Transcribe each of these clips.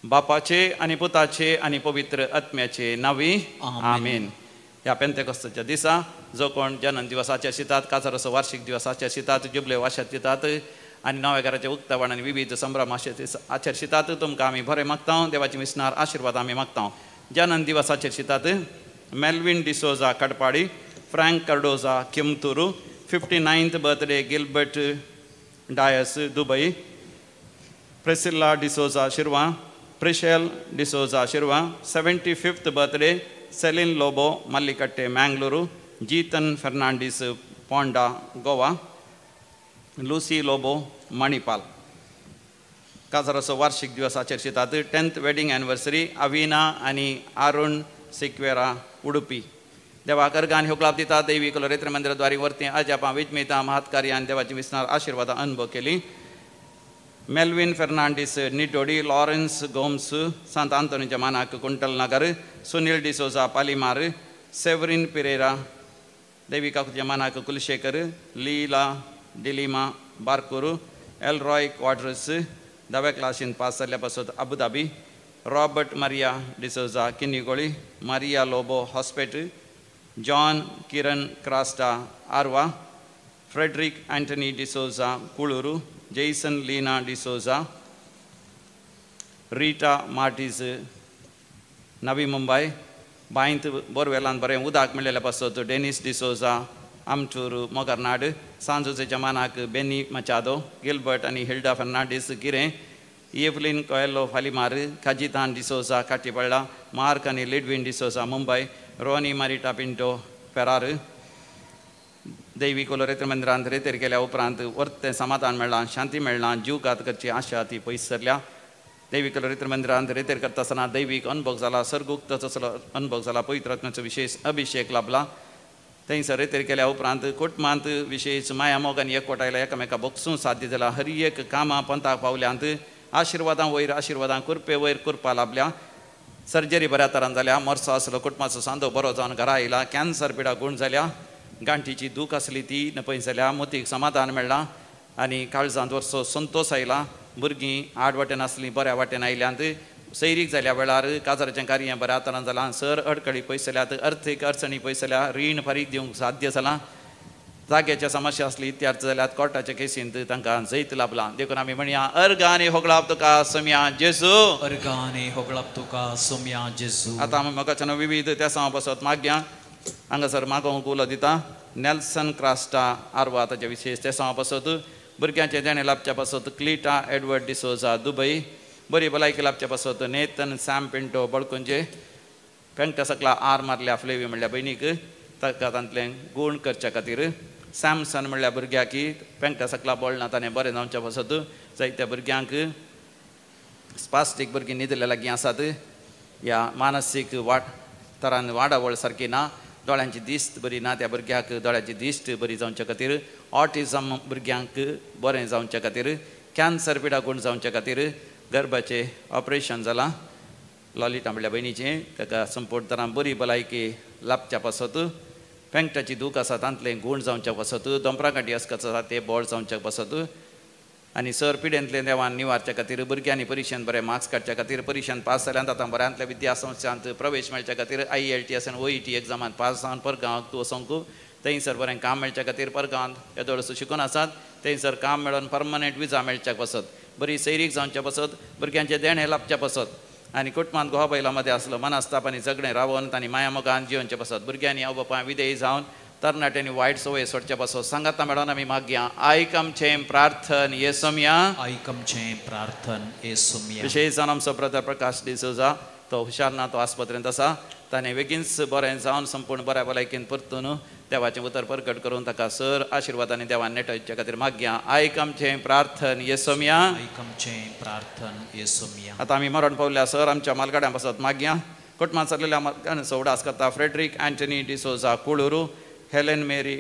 बापाचे आनी पुताचे आनी पवित्र आत्म्याचे नांवी आमेन। ह्या पेंतेकोस्ताच्या दिसा जो कोण जनन दिवसाचे शितात, काजाराचो वार्षिक दिवसाचे शितात, जुबले वाशात दितात आनी नव्या घराचे उक्तावण आनी विविध संभ्रम आचर शितात, तुमकां आमी बरें मागता, देवाचे विसणार आशिर्वाद आमी मागता। जनन दिवसाचेर शितात Melvin D'Souza Katpadi, Frank Cardoza Coimbatore, 59th birthday Gilbert Dias Dubai, Priscilla D'Souza Shirva, Prishel D'Souza Shirva, 75th birthday Celine Lobo Mallikatte Mangalore, Jeethan Fernandes Ponda Goa, Lucy Lobo Manipal. काजाराचो वार्षिक दिवस आचरितात 10th wedding anniversary Avina आनी अरुण सिक्वेरा उडुपी। देवा कर्गान ह्यो दिता देवी कलोरेत्र मंदिराद्वारी वरती अजापां विजमितां महत्कार्यान आनी देवाची विसणार आशिर्वादां अनुभव केली। मेल्विन फेर्नांडीस निटोडी, लॉरेन्स गोम्स सांत आंतोनीच्या मानाक कुंटल नगर, सुनील डिसोजा पालिमार, सेवरीन पिरेरा देवी काकुच्या मानाक कुलशेखर, लीला डिलिमा बारकुरू, एलरॉय क्वाड्रस दव्या क्लासीन पास जाल्ल्या पासत Abu Dhabi, Robert Maria D'Souza Kinnigoli, Maria Lobo Hospet, John Kiran Crasta Arva, Frederick Antony D'Souza Kuluru, Jason Leena D'Souza, Rita Martis Navi Mumbai, बांयत बोरवेलान बरें उदक मेळिल्ल्या पासत डेनिस डिसोजा आमटूर मोगरनाड, सांजोजेच्या मानाक बेनी मचादो, गिलबर्ट आनी हिल्डा फर्नांडीस गिरें, एवलिन कोएलो फालिमार, काजितान डिसोजा काटीपळ्ळा, मार्क आनी लिडविन डिसोजा मुंबय, रोनी मारिटा पिंटो फेरार। दैवी कोलोरेत्र मंदिरांत रेतेर केल्या उपरांत वर्तें समाधान मेळ्ळां, शांती मेळ्ळां, जीव घात करची आशा ती पयस सरल्या। दैवी कोलोरेत्र मंदिरांत रेतेर करता आसतना दैवीक अनुभव जाला, सर्गुक्त तसलो अनुभव जाला, पवित्र आत्म्याचो विशेष अभिषेक लाभला। थंयसर रेतेर केल्या उपरांत कुटुंबांत विशेष माया मोग आनी एकवट आयला, एकामेका बगसूं साध्य जाला, हर एक कामां पंथाक पावल्यांत आशिर्वादां वयर आशिर्वादां, कुरपे वयर कुरपा लाभल्या। सर्जरी बऱ्या तरान जाल्या, मोरसो आसलो कुटुंबाचो सांदो बरो जावन घरा आयला, कॅन्सर पिडा गूण जाल्या, गांठीची दूख आसली ती नपय जाल्या, मोतीक समाधान मेळ्ळां आनी काळजांत वर्सो संतोश आयला। भुरगीं आड वाटेन आसलीं बऱ्या वाटेन आयल्यांत, सैरीक जाल्या वेळार काजाराचें कार्य बऱ्या तरान जालां, सर अडकळी पयस जाल्यात, अर्थीक अडचणी पयस जाल्या, रीण फारीक दिवंक साध्य जालां, जाग्याच्या समस्या आसली इत्यार्थ जाल्यात, कोर्टाच्या केसींत तांकां जैत लाभलां। देखून आमी म्हणया अर्गानी होगळाप तुका सोम्या जेजू, अर्गानी होगळाप तुका सोम्या जेजू। आतां आमी मोगाच्यान विविध तेसां बसत मागया हांगासर मागोवंक उलो दिता नेल्सन क्रास्टा आरवा ताचे विशेष तेसां पासत, भुरग्यांचें देणें लाभच्या पासत क्लिटा एडवर्ड डिसोजा दुबई, बरी भलायकी लाभच्या पासत नेथन सॅम पिंटो बळकुंजे, पेंटा सकला आर मारल्या फ्लेवी म्हणल्या भयणीक ताका तांतलें गूण करच्या खातीर, सॅमसन म्हणल्या भुरग्याक पेंटा सकला बोळना ताणें बरें जावच्या पासत, जायत्या भुरग्यांक स्पास्टीक भुरगीं न्हिदल्या लागीं आसात, ह्या मानसीक वाट तरान वाडावळ सारकी ना, दोळ्यांची दिश्ट बरी ना, त्या भुरग्याक दोळ्याची दिश्ट बरी जावच्या खातीर, ऑटिझम भुरग्यांक बरें जावच्या खातीर, कॅन्सर पिडा गूण जावच्या खातीर, गर्भाचें ऑपरेशन जालां लॉलिटा म्हणल्या भयणीचें, ताका संपूर्ण तरान बरी भलायकी लाभच्या पासत, पेंकटाची दूख आसा तांतलें गूण जावच्या पासत, दोंपरा कांटी आसकाच आसा ते बोळ जावच्या पासत आनी सर पिडेंतलें देवान निवारच्या खातीर, भुरग्यांनी परिक्षेंत बरें मार्क्स काडच्या खातीर, परिक्षेंत पास जाल्यान आतां बऱ्यांतल्या विद्यासंस्थांत प्रवेश मेळच्या खातीर, IELTS आनी OET एग्जामांत पास जावन परगांवाक वचोंक थंयसर बरें काम मेळच्या खातीर, परगांवांत येदोळसो शिकून आसात थंयसर काम मेळोन परमनंट विजा मेळच्या पासत, बरी सैरीक जावच्या पासत, भुरग्यांचें देणें लाभच्या पासत आनी कुटुंबांत घोवा बायलां मदें आसलो मनस्ताप आनी झगडें रावोन तांणी माया मोगान जियोवचें पासत, भुरग्यांनी आवय बापाय विधेयी जावन तरणाट्यांनी वायट संवय सोडच्या पासत सांगाता मेळोन आमी मागया आयक आमचें प्रार्थन येसोमया, आयक आमचें प्रार्थन येसोमया। विशेष जावन आमचो ब्रदर प्रकाश डिसोजा तो हुशार ना, तो आस्पत्रेंत आसा, ताणें बेगीनच बरें जावन संपूर्ण बऱ्या भलायकेन परतून देवाचें उतर प्रकट करून ताका सर आशिर्वादांनी देवान नेटोवच्या खातीर मागया आयक आमचें प्रार्थन येसोमया, आयक आमचें प्रार्थन येसोमया। आतां आमी मरण पावल्या सर आमच्या मालगाड्यां पासत मागया कुटुंबांत सरलेल्या मालगाड्यांचो उडास करता Frederick Antony D'Souza Kuluru, Helen Mary,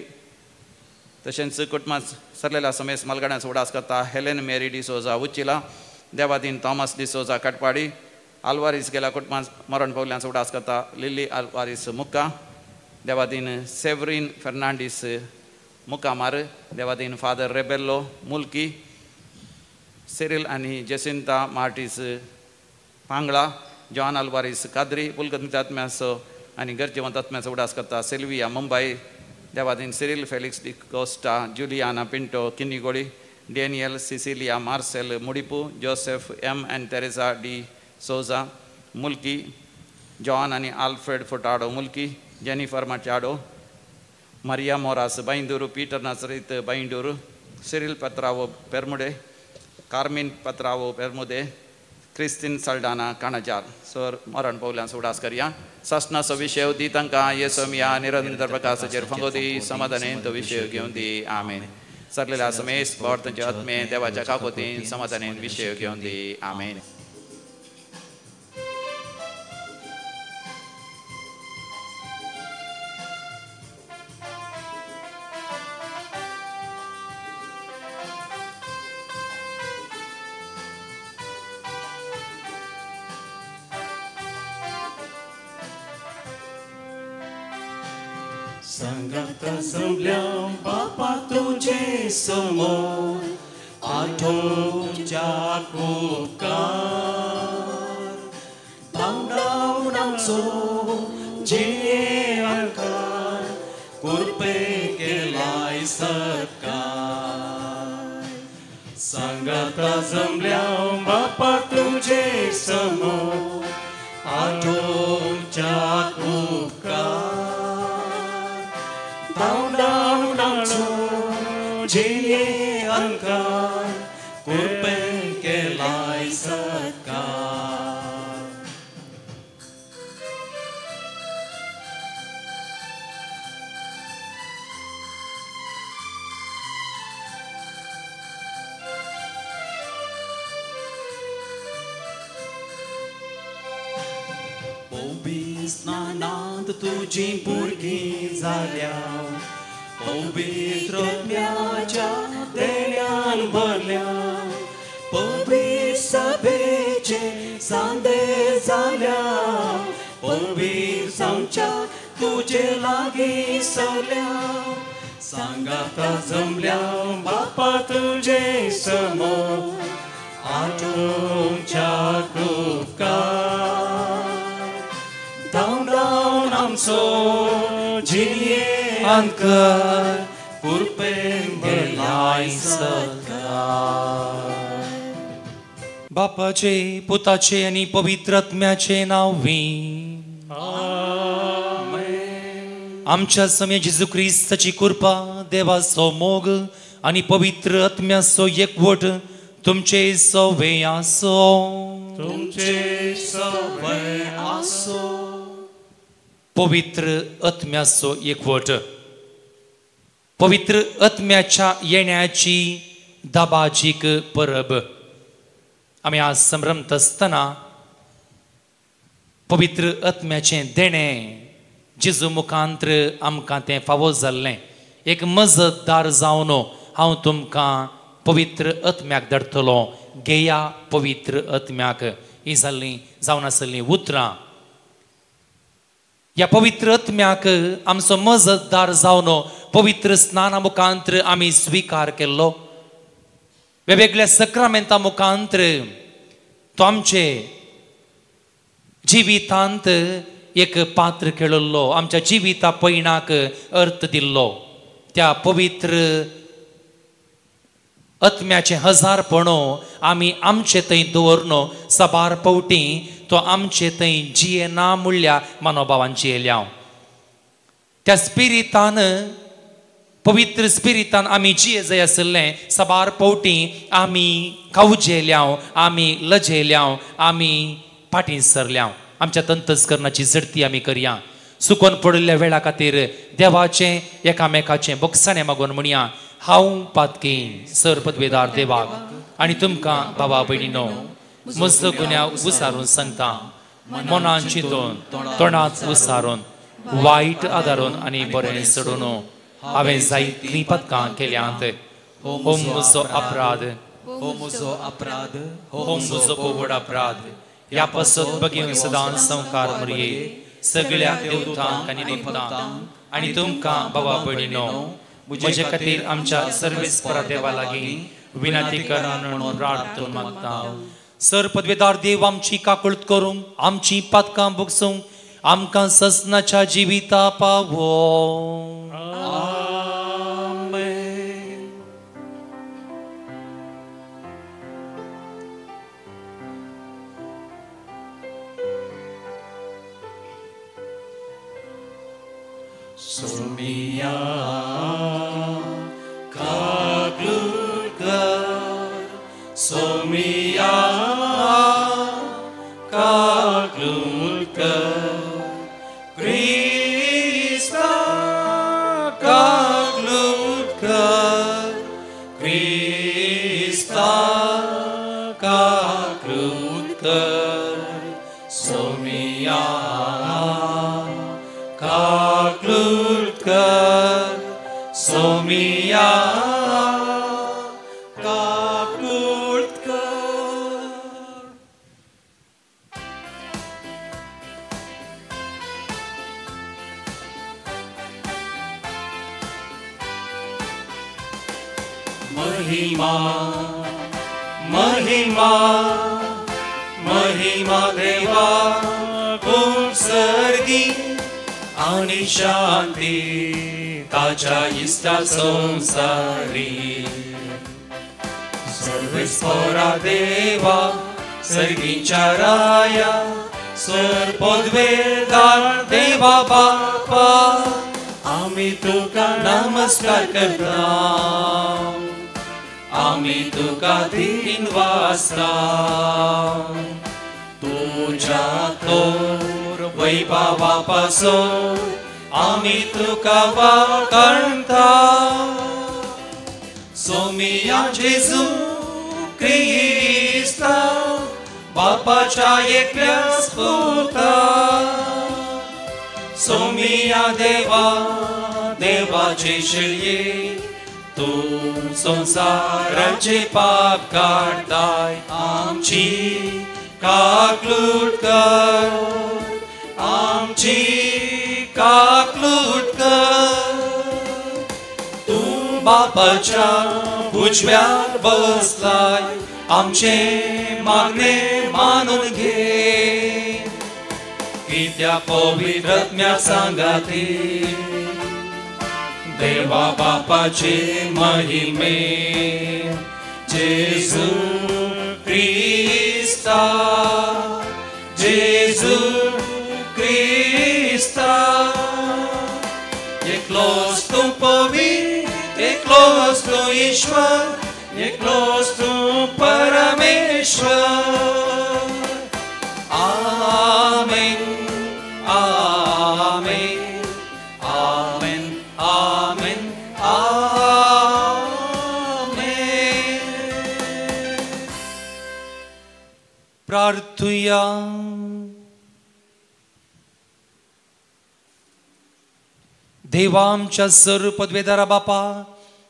तशेंच कुटुंबांत सरलेल्या समेस मालगाड्यांचो उडास करता हेलेन मेरी डिसोजा उच्चिला, देवादीन थॉमस डिसोजा काटपाडी, आल्वारीस गेल्या कुटुंबांत मरण पावल्यांचो उडास करता लिली आल्वारीस मुक्का देवादीन सेवरीन फेर्नांडीस मुकामार देवादीन फादर रेबेल्लो मुल्की सिरील आनी जेसिंता मार्टीस पांगळा जॉन आल्वारीस काद्री पुलकत आत्म्याचो आनी गरजेवंत आत्म्याचो उडास करता सिल्विया मुंबय देवादीन Cyril Felix D'Costa Juliana Pinto Kinnigoli Daniel Cecilia Marcel Mudipu Joseph M and Teresa D Souza Mulki John आनी Alfred Furtado Mulki Jennifer Machado Maria Moras Byndoor Peter Nazareth Byndoor Cyril Patrao Permude Carmen Patrao Permude Christine Saldanha Kanajar sir मरण पावल्यांचो उडास करया सासणाचो विशय दी तांकां येसोमिया निरंतर प्रकाशाचेर फंगो दी समाधानेन तो विशय घेवन दी आमेन. सरलेल्या समेस बोर तांचे आत्मे देवाच्या काकोतीन समाधानेन विशय घेवन दी आमेन. सांगाता जमल्या बापा तुझे समोर आठवच्या उपकार धांवडावन आमचो जिये आकार कृपे केलाय सत्कार. सांगाता जमल्या बापा तुझे समोर आठवच्या उपकार धांवडावन आमचो जिये अंकार कृपे केलाय सत्कार. पवित्र स्नानांत तुजी भुरगीं जाल्या पवित्र आत्म्याच्या देण्यान भरल्या पवित्र सभेचे सांदे जाल्या पवित्र जावच्या तुजे लागीं सरल्या. सांगाता जमल्या बापा तुजे समोर आठवच्या उपकार धांवडावन आमचो जिये अंकर कृपेन केलाय सत्कार. बापाचे पुताचे आनी पवित्र आत्म्याचे नांवी आमेन. आमच्या समय जेजू क्रिस्ताची कृपा देवाचो मोग आनी पवित्र आत्म्याचो एकवट तुमचे सवे आसो. तुमचे सवे आसो. पवित्र आत्म्याचो एकवट पवित्र आत्म्याच्या येण्याची दबाजीक परब आमी आज संभ्रमत आसतना पवित्र आत्म्याचें देणें जेजू मुखांत्र आमकां तें फावो जाल्लें एक मजतदार जावन हांव तुमकां पवित्र आत्म्याक धाडटलो घेया पवित्र आत्म्याक ही जाल्लीं जावन आसलीं उतरां. ह्या पवित्र आत्म्याक आमचो मजतदार जावन पवित्र स्नाना मुखांत्र आमी स्विकार केल्लो वेगवेगळ्या सक्रामेंता मुखांत्र तो आमचे जिवितांत एक पात्र खेळिल्लो आमच्या जिविता पयणाक अर्थ दिल्लो. त्या पवित्र आत्म्याचें हजारपणो आमी आमचे थंय दवरनो साबार फावटी तो आमचे थंय जियेना म्हणल्या मनोभावान जियेल्या. त्या स्पिरितान पवित्र स्पिरितान आमी जिये जाय आशिल्लें साबार फावटी आमी खावजेल्या आमी लजेल्या आमी फाटीं सरल्या. आमच्या तंतस्करणाची झडती आमी करया. सुकोन पडिल्ल्या वेळा खातीर देवाचें एकामेकाचें बोगसाणें मागून म्हणया हांव पातकी सर पदवेदार देवाक आनी तुमकां बाबा भयणीनो म्हजो गुन्यांव उसारून सांगता मनान चिंतून तोंडात उसारून वायट आदारून आनी बरें सोडून हांवें जायतीं पदकां केल्यांत. हो म्हजो अपराध, हो म्हजो अपराध, हो म्हजो व्हड अपराध. ह्या पासत बगीन सदां संवकार मरये सगळ्या देवतांक आनी भक्तांक आनी तुमकां बाबा भयणीनो म्हजे खातीर आमच्या सर्वेस्परा देवा लागीं विनंती करा म्हणून प्रार्थना मागता. सर पदवेदार देव आमची काकूळत करूंक, आमची पातकां भोगसूंक, आमकां ससनाच्या जिविता पावो. सोमिया काकलूट कर, सोमिया काकलूट कर, क्रिस्ता काकलूट कर, क्रिस्ता काकलूट कर, सोमिया काकलूट कर, सोमिया काकलूट कर. महिमा महिमा महिमा देवा सर्गी आणि शांती ताच्या इश्टा संसारी. सर्वेस्परा देवा सर्गीच्या राया, सर पदवेदार देवा बापा, आमी तुका नमस्कार करता, आमी तुका दिन वाजता. तुज्या थोर वैभवा पासून आमी तुका वाखाणता. सोमिया जेजू क्रिस्ता बापाच्या एकल्याच पुता, सोमिया देवा देवाचे शिळये, तूं संवसाराचे पाप काडताय, आमची काकलूट कर, आमची काकलूट कर. तूं बापाच्या उजव्यार बसलाय, आमचे मागणे मानून घे, कित्या पवित्र आत्म्या सांगाती देवा बापाचे महिमे. जेजू क्रिस्ता, जेजू क्रिस्ता, एकलोच तूं पवित्र, एकलोच तूं ईश्वर, एकलोच तूं परमेश्वर. आमेन आमेन आमेन आमेन आमेन. प्रार्थुया. देवा आमच्या सर्व पदवेदारा बापा,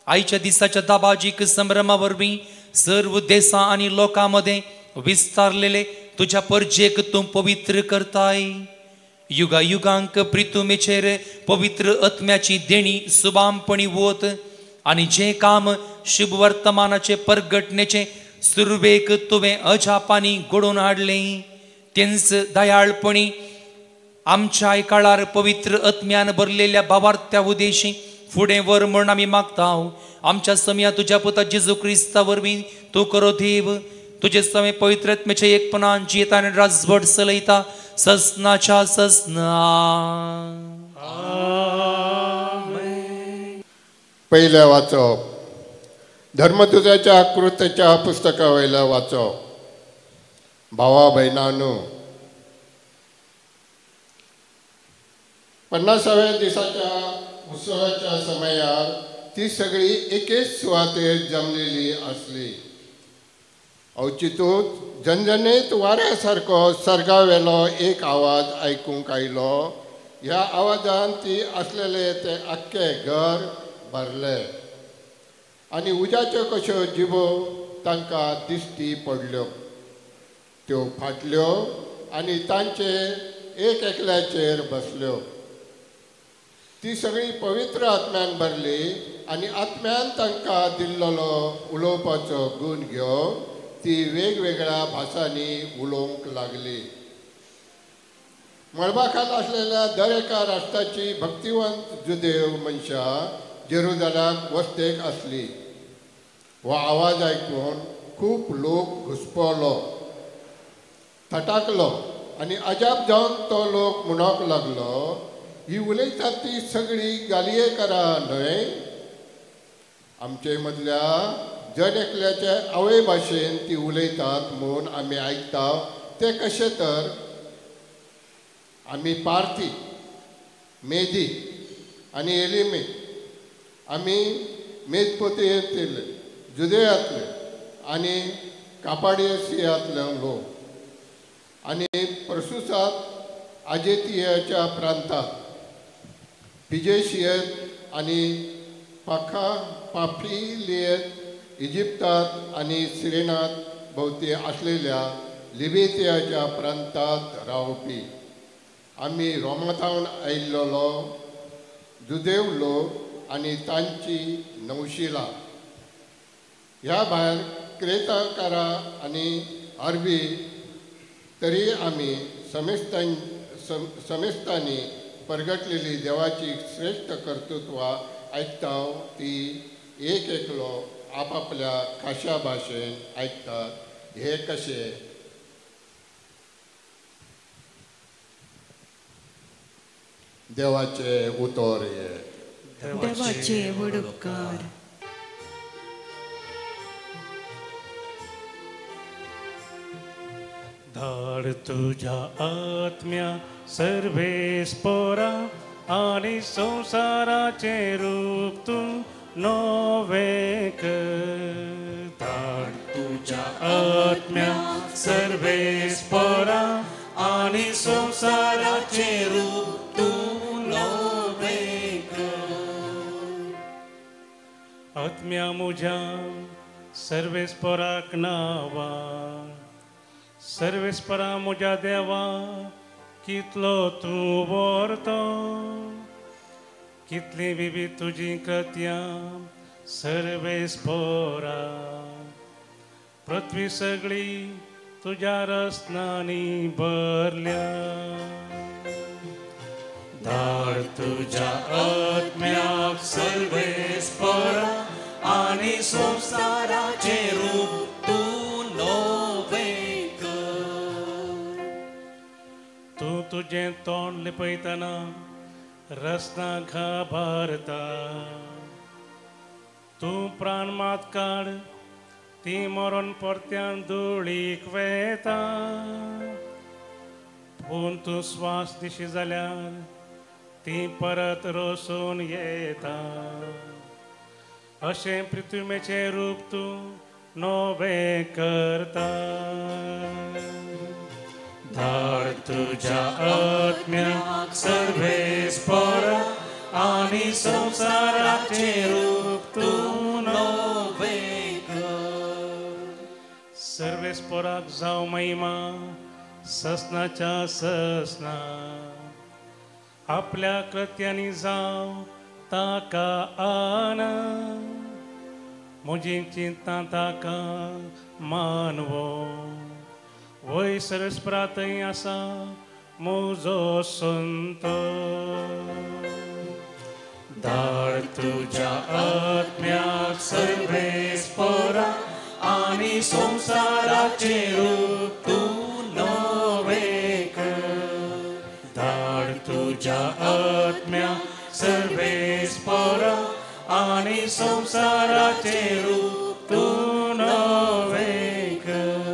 आयच्या दिसाच्या दाबाजीक संभ्रमा वरवीं सर्व देसां आनी लोकां मदें विस्तारलेले तुज्या परजेक तूं पवित्र करताय. युगा युगांक प्रितुमेचेर पवित्र आत्म्याची देणी सुबामपणी वत आनी जें काम शुभ वर्तमानाचे परगटणेचें सुरवेक तुवें अजापांनी घडोवन हाडलें तेंच दयाळपणी आमच्या काळार पवित्र आत्म्यान भरलेल्या भावार्थ्या उदेशी फुडें व्हर म्हूण आमी मागता. आमच्या समया तुज्या पुता जेजू क्रिस्ता वरवीं तूं करो देव, तुजे समे पवित्र आत्म्याचे एकपणान जियेता आनी राजवट चलयता ससनाच्या ससना. पयलें वाचप धर्मदूताच्या कृत्याच्या पुस्तका वयलें वाचप. भावा भयणांनो, 50व्या दिसाच्या उत्सवाच्या समयार ती सगळी एकेच सुवातेर जमलेली आसली. अवचितूच जनजनेत वाऱ्या सारको सर्गावेलो एक आवाज आयकूंक आयलो. ह्या आवाजान ती आसलेले ते आख्खे घर भरले आनी उज्याच्यो कश्यो जिबो तांकां दिश्टी पडल्यो. त्यो फाटल्यो आनी तांचेर एक एकल्याचेर बसल्यो. ती सगळी पवित्र आत्म्यान भरली आनी आत्म्यान तांकां दिल्लो उलोवपाचो गूण घेवन ती वेगवेगळ्या भासांनी उलोवंक लागली. मळबाखाल आसलेल्या दर एका राष्ट्राची भक्तिवंत जुदेव मनशां जेरुजालाक वस्तेक आसली. हो आवाज आयकून खूब लोक घुसपलो, थटाकलो आनी अजाप जावन तो लोक म्हणूंक लागलो, ही उलयतात ती सगळी गालियेकारां न्हय? आमचे मदल्या जण एकल्याचे आवय भाशेन ती उलयतात म्हूण आमी आयकता, ते कशें तर? आमी पार्थी, मेदी आनी एलिमे, आमी मेजपोतेंतले, जुदेयांतले आनी कापाडियसियांतले लोक आनी प्रसुसात आजेतियाच्या प्रांतात, पिजेशियत आनी पाफिलियत, इजिप्तात आनी सिरेनात भोंवती आसलेल्या लिबेतियाच्या प्रांतात रावपी. आमी रोमाथावन आयिल्लो जुदेव लोक आनी तांची नवशिला. ह्या भायर क्रेताकारां आनी अरबी तरी आमी समेस्तांनी परगटलेली देवाची श्रेश्ठ कर्तृत्वां आयकता ती एक एकलो आपापल्या खाशा भाशेन आयकतात. हे कशें? देवाचे उतर हे. देवाचे व्हड उपकार. धाड तुझ्या आत्म्या सर्वेस्पोरा आनी संवसाराचें रूप तूं नवें कर. धाड तुझ्या आत्म्या सर्वेस्पोरा आनी संवसाराचें रूप तूं नवें कर. आत्म्या म्हज्या सर्वेस्पोराक नांवा, सर्वेस्परा म्हज्या देवा कितलो तूं व्हरतो, कितली विविध तुजी कृत्यां सर्वेस्परा. पृथ्वी सगळी तुज्या रसनांनी भरल्या. धाड तुज्या आत्म्याक सर्वेस्परा आनी संवसाराचें रूप तूं नवें कर. तूं तुजें तोंड लिपयतना रसना घाबरता, तूं प्राण मात काड ती मरण परत्यान धुळीक वेता. पूण तूं स्वास दिशी जाल्यार ती परत रोसून येता. अशें पृथ्वीचें रूप तूं नवें करता. धाड तुझ्या आत्म्याक सर्वेस्परा आनी संवसाराचें रूप तूं नवें कर. सर्वेस्पराक जावं महिमा ससनाच्या ससना, आपल्या कृत्यांनी जावं ताका आनंद, म्हजी चिंता ताका मानवो. वय सर्वेस्परा थंय आसा म्हजो संत. धाड तुझ्या आत्म्याक सर्वेस्परा आनी संवसाराचें रूप तूं नवें कर. धाड तुझ्या आत्म्याक सर्वेस्परा आनी संवसाराचें रूप तूं नवें कर.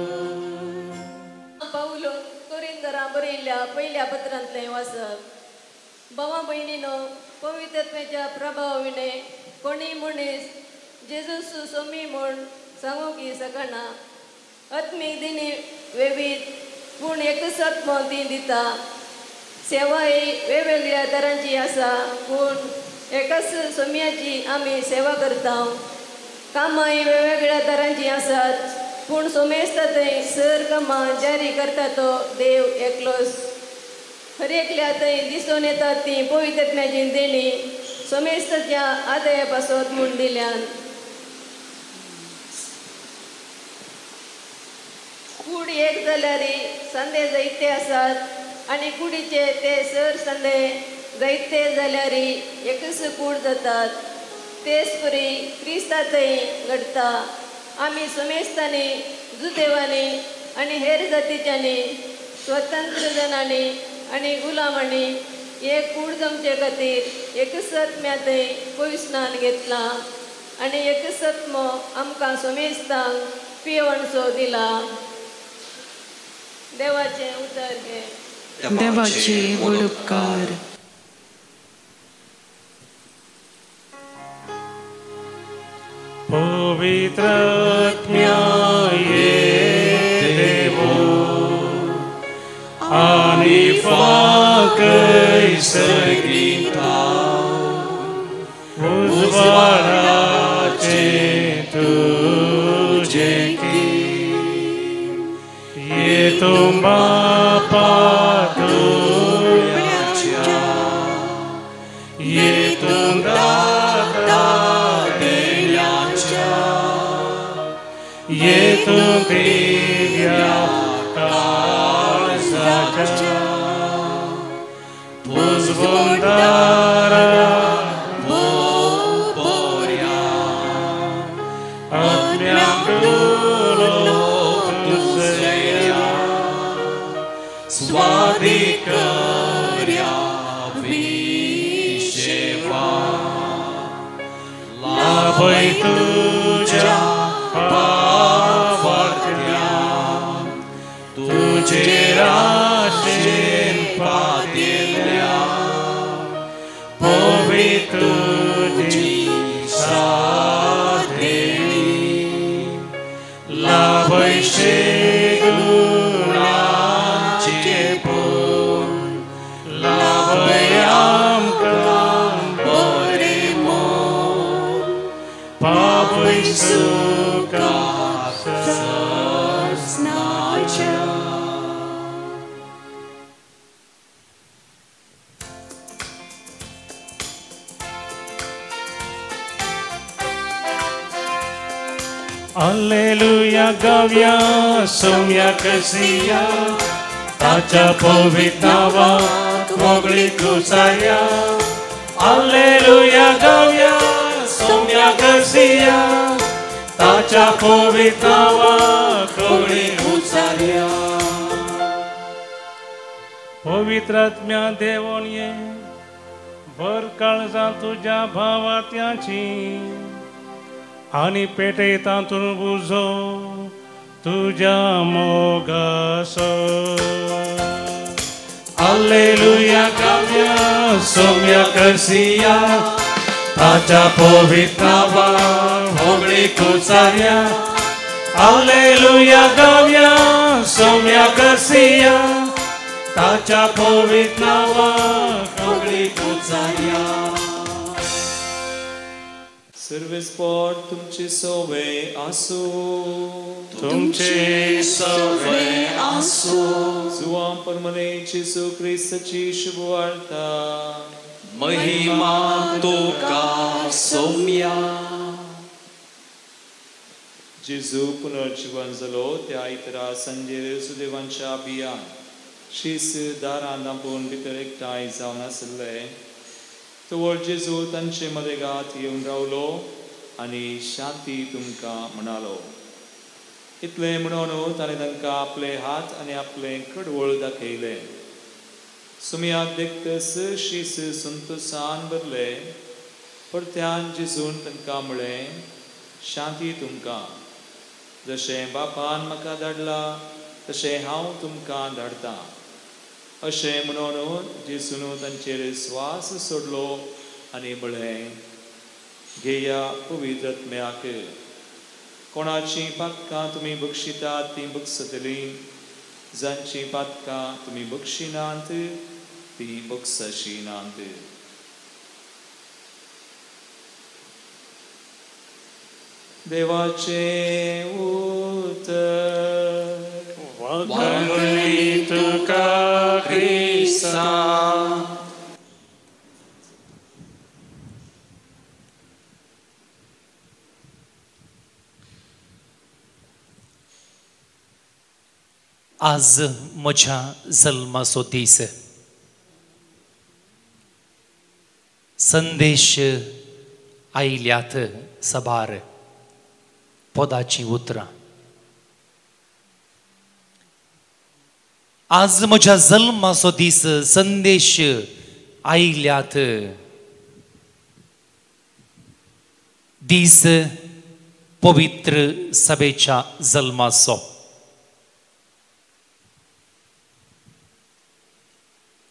पावलोन कोरिंदरां बरयल्ल्या पयल्या पत्रांतलें वाचप. भावा भयणीनो, पवित्रत्वाच्या प्रभावाविणे कोणी मनीस जेजूस सोमी म्हूण सांगूंक शकना. आत्मीक दिनी वेवीत पूण एकच आत्मो ती दिता. सेवा ही वेगवेगळ्या तरांची आसा पूण एकाच सोम्याची आमी सेवा करता. कामां ही वेगवेगळ्या तरांची आसात पूण सोमेस्ता थंय सर कामां जारी करता तो देव एकलोच. हर एकल्या थंय दिसून येतात ती पवित्रत्म्याची देणी सोमेस्ताच्या आदाया पासत म्हूण दिल्यान. कूड एक जाल्यार संदे जायते आसात आनी कुडीचे ते सर संदे जायते जाल्यार एकच कूड जातात. तेच परी क्रिस्ता थंय घडटा. आमी सोमेस्तांनी, जुदेवांनी आनी हेर जातीच्यांनी, स्वतंत्र जणांनी आनी गुलामांनी एक कूड जमचे खातीर एकच आत्म्या थंय पविस्नान घेतलां आनी एकच आत्मो आमकां सोमेस्तांक पियेवणसो दिला. देवाचें उतर हें. देवाचे व्हड उपकार. पवित्र आत्म्या ये देवो आनी फाकय सगिता उजवाडाचे तुजे की ये तुंबा पातुळ्याच्या ये तुंदा देण्याच्या ये तूं दिव्या काळजाच्या पुजवंदारा बोऱ्या आत्म्याक दुलो तुजया स्वाधिकर्या विशेवा लाभय तुज्या पावार्थ्या तुजे राशेन पातेल्या पवित्र तुजी साधेणी लाभय गुणाचे पूण लाभय आमकां बरें मोल पावय सुखा सस्नाच्या. Alleluia गावया सोम्या कसिया ताच्या पवित्र नावाक मोगळी कुसाया. Alleluia गावया सोम्या कसिया ताच्या पवित्र नावाक मोगळी कुसाया. पवित्र आत्म्या देवोन ये भर काळजां तुज्या भावात्याची आनी पेटयता तूं उजो तुज्या मोगासो. Alleluia गावया सोम्या करसिया ताच्या पवित्र नावाक होगळी कुसाया. Alleluia गावया सोम्या करसिया ताच्या पवित्र नावाक होगळी कुसाया. सर्वेस पोट तुमचे सवे आसो. तुमचे सवे आसो. जुवां परमने जेजू क्रिस्ताची शुभवार्ता. महिमा तुका सोम्या. जेजू पुनर्जीवन जालो त्या इतरा संजेर सुदेवांच्या अभियान शीस दारां दांपून भितर एकठांय जावन आशिल्ले. तवळ जेजू तांचे मदेगात येवन रावलो आनी शांती तुमकां म्हणालो. इतलें म्हणून ताणें तांकां आपले हात आनी आपलें कडवळ दाखयलें. सुमयाक देखतस शीस संतोसान भरले. परत्यान जेजून तांकां म्हळें, शांती तुमकां. जशें बापान म्हाका धाडला तशें हांव तुमकां धाडटां. अशें म्हणून जेजून तांचेर स्वास सोडलो आनी म्हळें, घेया पवित्र आत्म्याक. कोणाचीं पातकां तुमी बक्षितात तीं बक्षतलीं, जांचीं पातकां तुमी बक्षिनात तीं देवाचें उतर. वाकणी तुका क्रिस्ता. आज म्हज्या जल्माचो दीस. संदेश आयल्यात सबार पदाचीं उतरां. आज म्हज्या जल्माचो दीस, संदेश आयल्यात दीस पवित्र सभेच्या जल्माचो.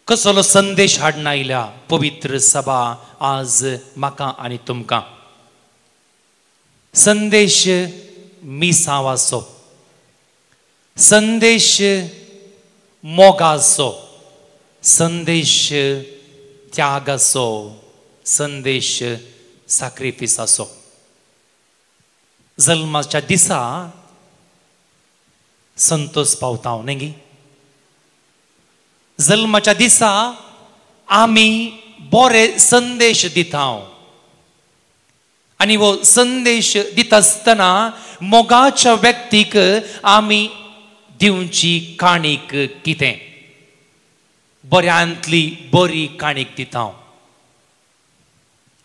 कसलो संदेश हाडून आयल्या पवित्र सभा आज म्हाका आनी तुमकां? संदेश मिसावाचो, संदेश मोगाचो, संदेश त्यागाचो, संदेश साक्रिफिसाचो. जल्माच्या दिसा संतोष पावता हांव न्ही? जल्माच्या दिसा आमी बरे संदेश दिता आनी हो संदेश दिता आसतना मोगाच्या व्यक्तीक आमी दिवची काणीक कितें? बऱ्यांतली बरी काणीक दिता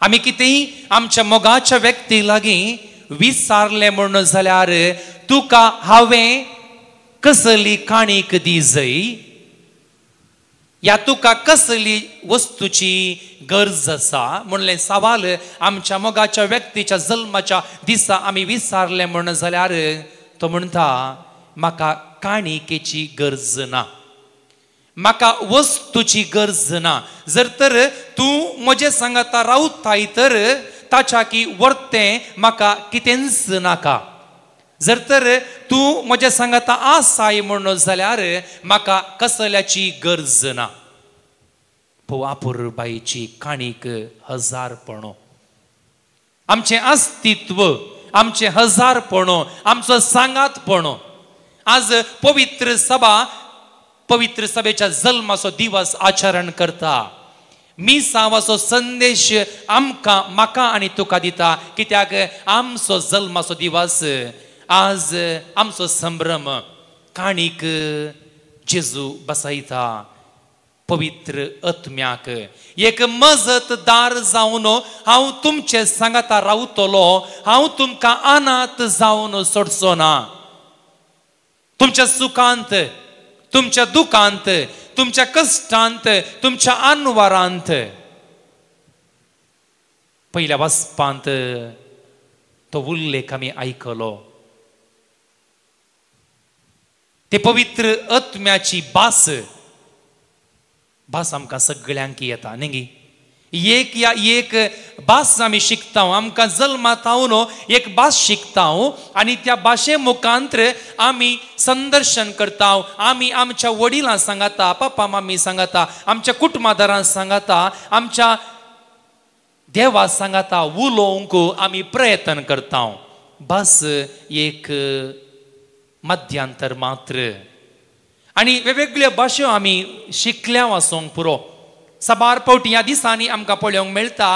आमी. कितेंय आमच्या मोगाच्या व्यक्ती लागीं विचारलें म्हणून जाल्यार तुका हांवें कसली काणीक दी जय, या तुका कसली वस्तूची गरज आसा म्हणलें सवाल आमच्या मोगाच्या व्यक्तीच्या जल्माच्या दिसा आमी विचारलें म्हणून जाल्यार तो म्हणटा म्हाका काणिकेची गरज ना, म्हाका वस्तूची गरज ना. जर तर तूं म्हजे सांगाता रावताय तर ताच्या की वर्तें म्हाका कितेंच नाका. जर तर तूं म्हजें सांगाता आसाय म्हणून जाल्यार म्हाका कसल्याची गरज ना. अपुरबायेची काणीक हजारपणो, आमचें अस्तित्व, आमचें हजारपणो, आमचो सांगातपणो. आज पवित्र सभा पवित्र सभेच्या जल्माचो दिवस आचरण करता. मिसावाचो संदेश आमकां, म्हाका आनी तुका दिता. कित्याक आमचो जल्माचो दिवस आज आमचो संभ्रम काणीक जेजू बसयता पवित्र आत्म्याक. एक मजतदार जावन हांव तुमचे सांगाता रावतलो, हांव तुमकां अनाथ जावन सोडचो ना. तुमच्या सुखांत, तुमच्या दुखांत, तुमच्या कश्टांत, तुमच्या अनवारांत. पयल्या वाचपांत तो उल्लेख आमी आयकलो. ते पवित्र आत्म्याची भास, भास आमकां सगळ्यांक येता न्ही? एक या एक भास आमी शिकता, आमकां जल्मातावन एक भास शिकता आनी त्या भाशे मुखांतर आमी संदर्शन करता. आमी आमच्या वडिलां सांगाता, पप्पा मामी सांगाता, आमच्या कुटुंबादारां सांगाता, आमच्या देवा सांगाता उलोवंक आमी प्रयत्न करता. भास एक मध्यांतर मात्र आनी वेगवेगळ्यो भाशो आमी शिकल्या आसूंक पुरो. साबार पावटी ह्या दिसांनी आमकां पळोवंक मेळटा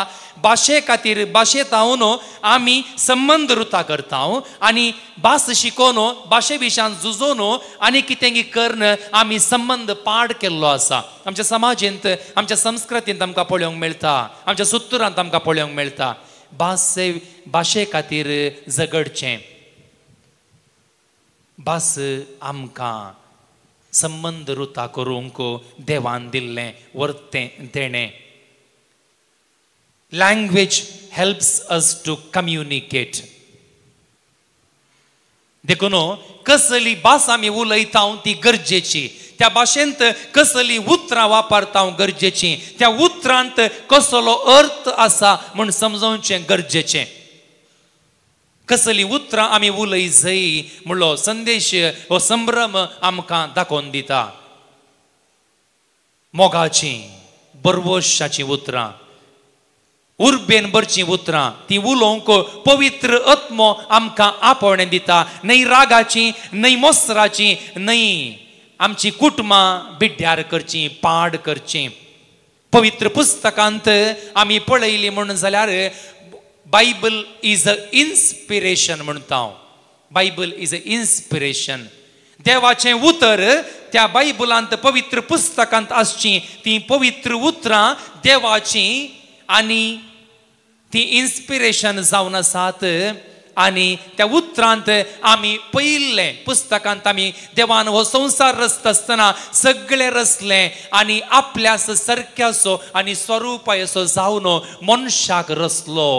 भाशे खातीर भाशे तावन आमी संबंद रुता करता आनी भास शिकोवन भाशे विशयान झुजोवन आनी कितें करून आमी संबंद पाड केल्लो आसा. आमच्या समाजेंत, आमच्या संस्कृतींत आमकां पळोवंक मेळटा, आमच्या सुत्रांत आमकां पळोवंक मेळटा. भाशे भाशे खातीर झगडचें, भास आमकां संबंद रुता करूंक देवान दिल्लें वर्तें देणें. Language helps us to communicate. देखून कसली भास आमी उलयता ती गरजेची, त्या भाशेंत कसली उतरां वापरता गरजेची, त्या उतरांत कसलो अर्थ आसा म्हूण समजोवचें गरजेचें. कसली उतरां आमी उलय जय म्हणलो संदेश हो संभ्रम आमकां दाखोवन दिता. मोगाची बरवशाची उतरां, उर्बेन भरचीं उतरां ती उलोवंक पवित्र आत्मो आमकां आपोवणें दिता. न्हय रागाची, न्हय मोसराची, न्हय आमची कुटुंबां बिड्ड्यार करचीं, पाड करचीं. पवित्र पुस्तकांत आमी पळयली म्हणून जाल्यार बायबल is a inspiration म्हणटा हांव. Bible is a inspiration. देवाचें उतर त्या बायबलांत पवित्र पुस्तकांत आसचीं तीं पवित्र उतरां देवाचीं आनी ती इन्स्पिरेशन जावन आसात. आनी त्या उतरांत आमी पयिल्लें पुस्तकांत आमी देवान हो संवसार रचता आसतना सगळें रचलें आनी आपल्या सारक्याचो आनी स्वरुपायसो जावन मनशाक रचलो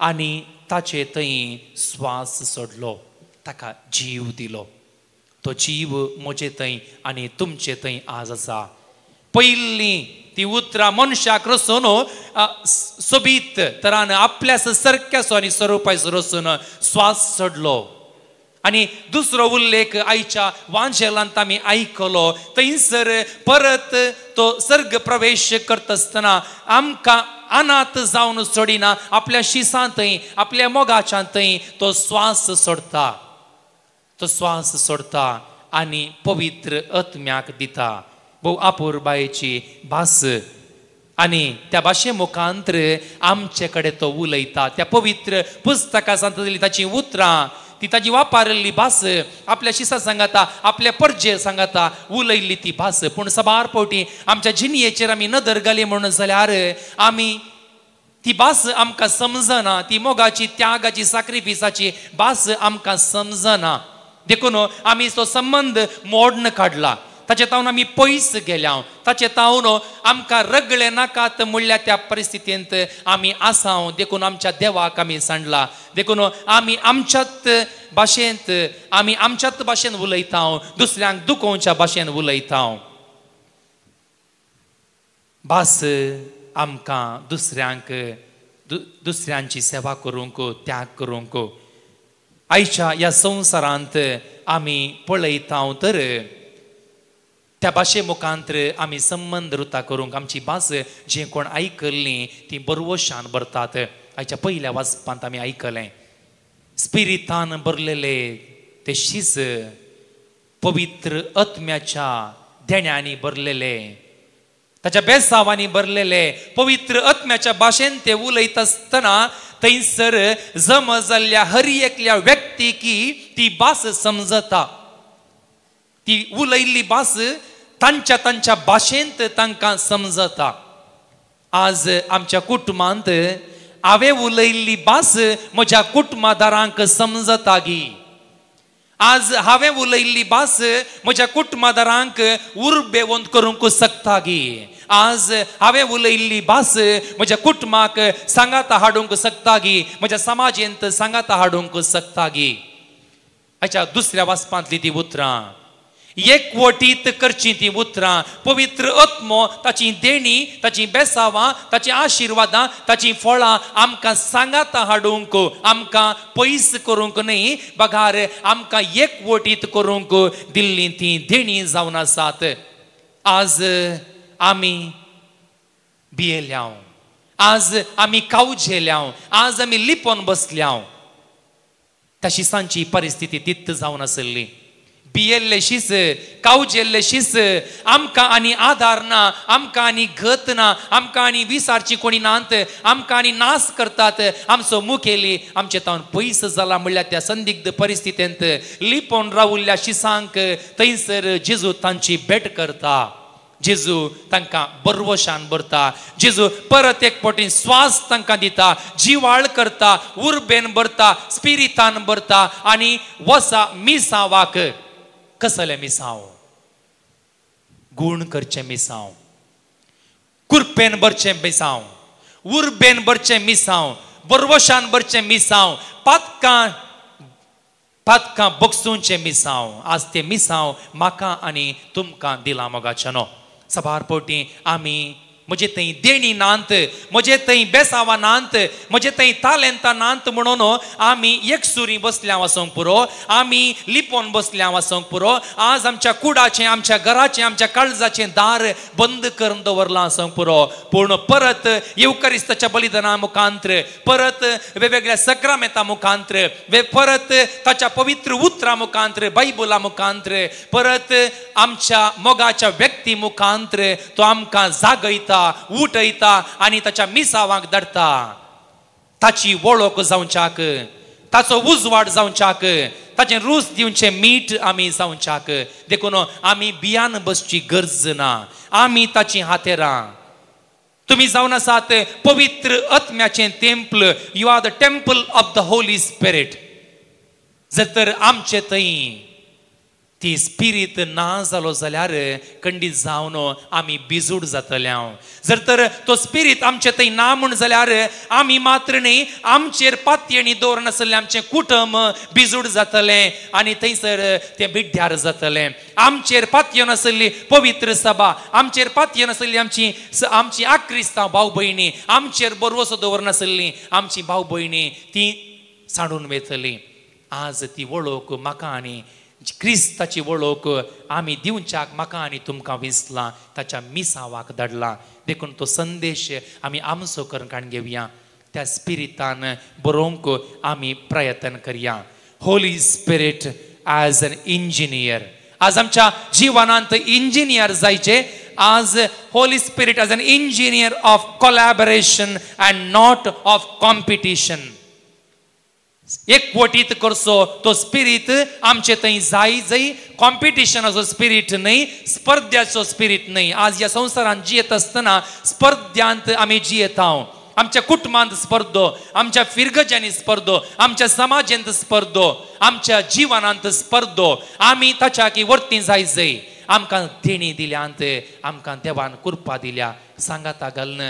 आनी ताचे थंय स्वास सोडलो, ताका जीव दिलो. तो जीव म्हजे थंय आनी तुमचे थंय आज आसा. पयलीं ती उतरां मनशाक रचून सोबीत तरान आपल्या सारक्याचो आनी स्वरुपाचो रचून स्वास सोडलो. आनी दुसरो उल्लेख आयच्या वांजेलांत आमी आयकलो. थंयसर परत तो सर्ग प्रवेश करता आसतना आमकां अनाथ जावन सोडिना, आपल्या शिसांतय आपल्या मोगाच्यांतय तो स्वास सोडता. तो स्वास सोडता आनी पवित्र आत्म्याक दिता. भोव अपुरबायेची भास आनी त्या भाशे मुखांतर आमचे कडेन तो उलयता. त्या पवित्र पुस्तकां सांगतली ताची उतरां, ती ताजी वापरिल्ली भास आपल्या शिसा सांगता, आपल्या परजे सांगता उलयल्ली ती भास. पूण साबार फावटी आमच्या जिणयेचेर आमी नदर घाली म्हणून जाल्यार आमी ती भास आमकां समजना. ती मोगाची, त्यागाची, साक्रिफिसाची भास आमकां समजना. देखून आमी तो संबंद मोडून काडला. ताचे तावन आमी पयस गेल्या. ताचे तावन आमकां रगळे नाकात म्हणल्या त्या परिस्थितींत आमी आसाव. देखून आमच्या देवाक आमी सांडला. देखून आमी आमच्यात भाशेंत, आमी आमच्यात भाशेन उलयता, दुसऱ्यांक दुखोवच्या भाशेन उलयता. भास आमकां दुसऱ्यांक दुसऱ्यांची सेवा करूंक, त्याग करूंक. आयच्या ह्या संवसारांत आमी पळयता तर त्या भाशे मुखांतर आमी संबंद रुता करूंक आमची भास जे कोण आयकल्ली ती बरवशान भरतात. आयच्या पयल्या वाचपांत आमी आयकलें स्पिरितान भरलेले ते शीस पवित्र आत्म्याच्या देण्यांनी भरलेले, ताच्या बेसावांनी भरलेले पवित्र आत्म्याच्या भाशेन ते उलयत आसतना थंयसर जमा जाल्ल्या हर एकल्या व्यक्तीकी ती भास समजता. ती उलयल्ली भास तांच्या तांच्या भाशेंत तांकां समजता. आज आमच्या कुटुंबांत हांवें उलयल्ली भास म्हज्या कुटुंबादारांक समजता गी? आज हांवें उलयल्ली भास म्हज्या कुटुंबादारांक उर्बेवंत करूंक शकता गी? आज हांवें उलयल्ली भास म्हज्या कुटुंबाक सांगाता हाडूंक शकता गी? म्हज्या समाजेंत सांगाता हाडूंक शकता गी? आयच्या दुसऱ्या वाचपांतली ती उतरां एकवटीत करची ती उतरां पवित्र आत्मो ताची देणी, ताची बेसावां, ताची आशिर्वादां, ताची फळां आमकां सांगाता हाडूंक, आमकां पयस करूंक न्हय, बगार आमकां एकवटीत करूंक दिल्ली ती देणी जावन आसात. आज आमी भियेल्याव, आज आमी कावझेल्याव, आज आमी लिपोन बसल्याव. त्या शिसांची परिस्थिती तित जावन आसली. भियेल्ले शीस, कावजेल्ले शीस, आमकां आनी आदार ना, आमकां आनी गत ना, आमकां आनी विसारची कोणी नात, आमकां आनी नाश करतात, आमचो मुखेली आमचे तावन पयस जाला म्हणल्यार त्या संदिग्ध परिस्थितींत लिपोवन रावल्ल्या शिसांक थंयसर जेजू तांची भेट करता. जेजू तांकां बरवशान भरता. जेजू परत एक फावटी स्वास तांकां दिता, जिवाळ करता, उर्बेन भरता, स्पिरितान भरता आनी वसा मिसावाक. कसलें मिसांव? गूण करचें मिसांव, कुरपेन भरचें मिसांव, उर्बेन भरचें मिसांव, बरवशान भरचें मिसांव, पातकां पातकां बगसूंचें मिसांव. आज तें मिसांव म्हाका आनी तुमकां दिलां मोगाच्यानो. साबार फावटी आमी म्हजे थंय देणी नात, म्हजे थंय बेसावां नात, म्हजे थंय तालेंतां नात म्हणून आमी एकसुरी बसल्या वचोंक पुरो, आमी लिपोवन बसल्या वचोंक पुरो. आज आमच्या कुडाचें, आमच्या घराचें, आमच्या काळजाचें दार बंद करून दवरलां आसूंक पुरो. पूण परत येवकारिस्ताच्या बलिदाना मुखांत्र, परत वेगवेगळ्या सक्रामेंता मुखांत्र, परत ताच्या पवित्र उतरा मुखांत्र, बायबला मुखांत्र, परत आमच्या मोगाच्या व्यक्ती मुखांत्र तो आमकां जागयता, उठयता आनी ताच्या मिसावांक धाडटा. ताची वळख जावच्याक, ताचो उजवाड जावच्याक, ताचें रूच दिवचें मीठ आमी जावच्याक. देखून आमी बियान बसची गरज ना, आमी ताची हातेरां. तुमी जावन आसात पवित्र आत्म्याचें temple. You are the temple of the Holy Spirit. जर तर आमचे थंय ती स्पिरीत ना जालो जाल्यार खंडीत जावन आमी बिजूड जातले. जर तर तो स्पिरीत आमचे थंय ना म्हूण जाल्यार आमी मात्र न्ही, आमचेर पातयेणी दवरून आसलें आमचें कुटुंब बिजूड जातलें आनी थंयसर तें बिड्ड्यार जातलें. आमचेर पातयेन आसली पवित्र सभा, आमचेर पातयेन आसली आमची आमची आक्रिस्तांव भाव भयणी, आमचेर बरवसो दवरून आसली आमची भाव भयणी ती सांडून वयतली. आज ती वळख म्हाका आनी क्रिस्ताची वळख आमी दिवच्याक म्हाका आनी तुमकां विसलां, ताच्या मिसावाक धाडलां. देखून तो संदेश आमी आमचो करून काडून घेवया, त्या स्पिरितान बरोवंक आमी प्रयत्न करया. Holy Spirit as an engineer. आज आमच्या जिवनांत इंजिनियर जायचे. आज Holy Spirit as an engineer of collaboration and not of competition. एकवटीत करचो तो स्पिरीत आमचे थंय जाय जय. कॉम्पिटिशनाचो स्पिरीट न्हय, स्पर्ध्याचो स्पिरीट न्हय. आज ह्या संवसारांत जियेत आसतना स्पर्ध्यांत आमी जियेता. आमच्या कुटुंबांत स्पर्धो, आमच्या फिरगजांनी स्पर्धो, आमच्या समाजांत स्पर्धो, आमच्या जिवनांत स्पर्धो. आमी ताच्या की वर्ती जाय जय. आमकां देणी दिल्यांत, आमकां देवान कृपा दिल्या, सांगाता घालून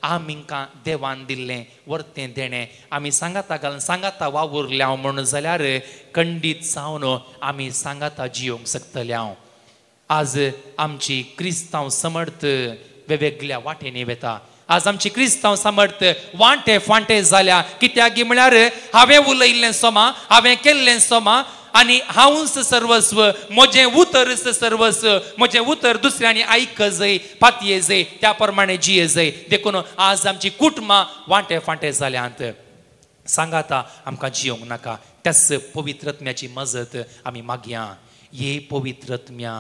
आमकां देवान दिल्लें वर्तें देणें आमी सांगाता घालून सांगाता वावुरल्या म्हणून जाल्यार खंडीत जावन आमी सांगाता जियोंक शकतल्या. आज आमची क्रिस्तांव समर्थ वेगवेगळ्या वाटेंनी वता. आज आमची क्रिस्तांव समर्थ वांटे फांटे जाल्या. कित्याक म्हळ्यार हांवें उलयल्लें सोमा, हांवें केल्लें सोमा आनी हांवच सर्वस्व, म्हजें उतरच सर्वस्व, म्हजें उतर दुसऱ्यांनी आयक जय, पातये जय, त्या प्रमाणे जिये जय. देखून आज आमची कुटुंबां वांटे फांटे जाल्यांत. सांगाता आमकां जियोंक नाका. त्याच पवित्रत्म्याची मजत आमी मागया. ये पवित्रत्म्या,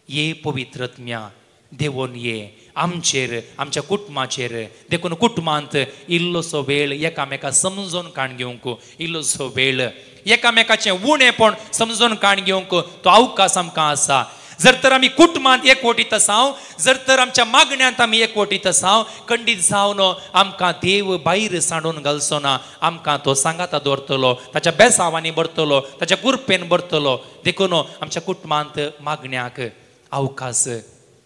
ये पवित्रत्म्या देवोन ये आमचेर, आमच्या कुटुंबाचेर. देखून कुटुंबांत इल्लोसो वेळ एकामेका समजून काण घेवंक, इल्लोसो वेळ एकामेकाचें उणेपण समजून काण घेवंक तो अवकाश आमकां आसा. जर तर आमी कुटुंबांत एकवटीत आसाव, जर तर आमच्या मागण्यांत आमी एकवटीत आसाव, खंडीत जावन आमकां देव भायर सांडून घालचो ना. आमकां तो सांगाता दवरतलो, ताच्या बेसावांनी भरतलो, ताच्या कुरपेन भरतलो. देखून आमच्या कुटुंबांत मागण्याक अवकाश,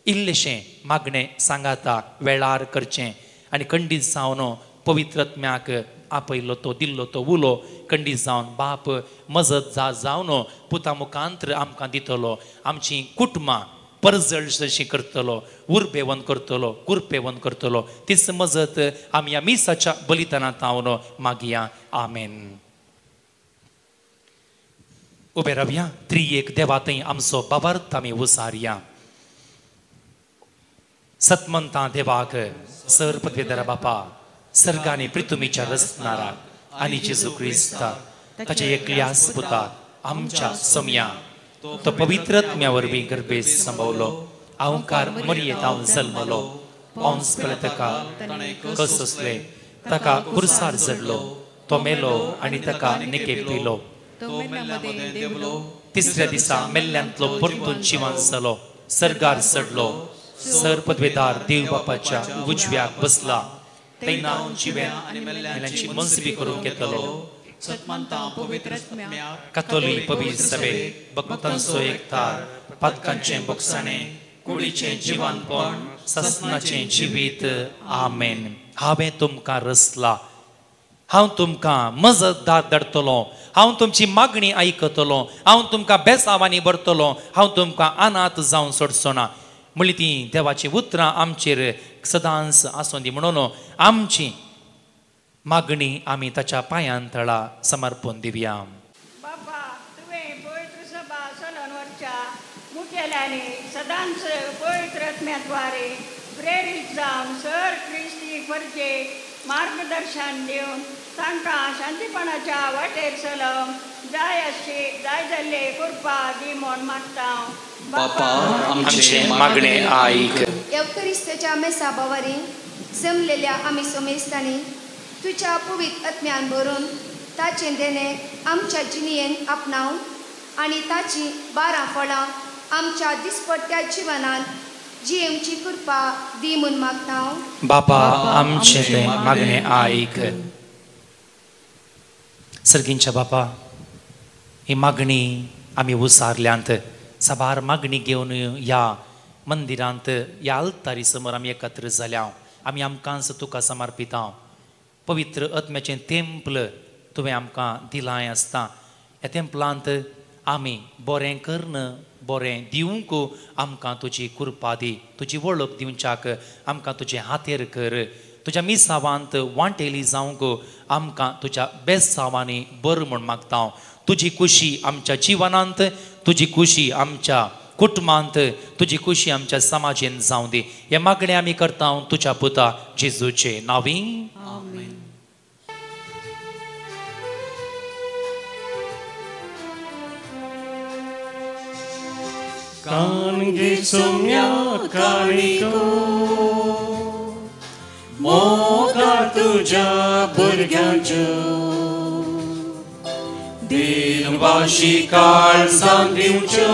इल्लेशें मागणें सांगाता वेळार करचें आनी खंडीत जावन पवित्रत्म्याक आपयलो तो, दिल्लो तो उलो खंडीत जावन बाप मजत जा जावन पुता मुखांत्र आमकां दितलो. आमची कुटुंबां परजळशी करतलो, उर्बेवन करतलो, कुरपेवन करतलो. तीच मजत आमी ह्या मिसाच्या बलिदानांत हांव मागया. आमेन. उबे रावया. त्रियेक देवा थंय आमचो बाबार्थ आमी उसारया. सतमंता देवाक सर पदवेदारा बापा, सर्गानी पृथ्वीच्या रचणारा आनी जेजू क्रिस्ता ताच्या एकल्याच पुता आमच्या समया तो पवित्र आत्म्या वरवीं गर्भेस संभवलो, अहंकार मरयेत हांव जल्मलो, पावस पळय ताका कस सोंसले, ताका कुर्सार जडलो, तो मेलो आनी ताका निकेप दिलो, तिसऱ्या दिसा मेल्ल्यांतलो परतून जिवान जालो, सर्गार चडलो, सर पदवेदार देव बापाच्या उजव्याक बसला, तेन्ना जिव्यांची मनसबी करून घेतलो. कातोलीक पवित्र सभे, भक्तांचो एकतार, पातकांचें बोगसाणें, कुडीचें जिवानपण, ससनाचें जिवीत. आमेन. हांवें तुमकां रचला, हांव तुमकां मजतदार धाडटलो, हांव तुमची मागणी आयकतलो, हांव तुमकां बेसावांनी भरतलो, हांव तुमकां अनाथ जावन सोडचो ना. म्हणली ती देवाची उतरां आमचेर सदांच आसूं दी म्हणून आमची मागणी आमी ताच्या पांयान तळा समर्पण दिवया. बाबा तुवें पवित्र सभा चलोवन व्हरच्या मुखेल्यांनी सदांच पवित्र आत्म्याद्वारे प्रेरीत जावन सर क्रिस्ती परजेक मार्गदर्शन दिवन तांकां शांतीपणाच्या वाटेर चलोवंक जाय अशी जाय जाल्ले कृपा दी म्हूण मागता. बापा आमचें मागणें आयक. एवकरिस्ताच्या मेसा बावारी जमलेल्या आमी सोमेस्तांनी तुज्या पवित्र आत्म्यान भरून ताचें देणें आमच्या जिणेन आपणावन आनी ताचीं 12 फळां आमच्या दिसपट्ट्या जिवनांत जियेवची कृपा दी म्हूण मागता. बापा आमचें मागणें आयक. सर्गींच्या बापा, ही मागणी आमी उसारल्यांत. साबार मागणी घेवन ह्या मंदिरांत ह्या आल्तारी समोर आमी एकत्र जाल्या. आमी आमकांच तुका समर्पिता. पवित्र आत्म्याचें तेंपल तुवें आमकां दिलां आसता. ह्या तेंपलांत आमी बरें करून बरें दिवंक आमकां तुजी कृपा दी. तुजी वळख दिवच्याक आमकां तुजें हातेर कर. तुज्या मिसावांत वांटेली जावंक आमकां तुज्या बेसावांनी बरें म्हूण मागता. तुजी खुशी आमच्या जिवनांत, तुजी खुशी आमच्या कुटुंबांत, तुजी खुशी आमच्या समाजेंत जावं दी. हें मागणें आमी करता तुज्या पुता जेजूचे नांवी. आमेन. कानगे सोम्या काणिको मोगा तुझ्या भुरग्यांच्यो दिनवाशी काळजान दिवच्यो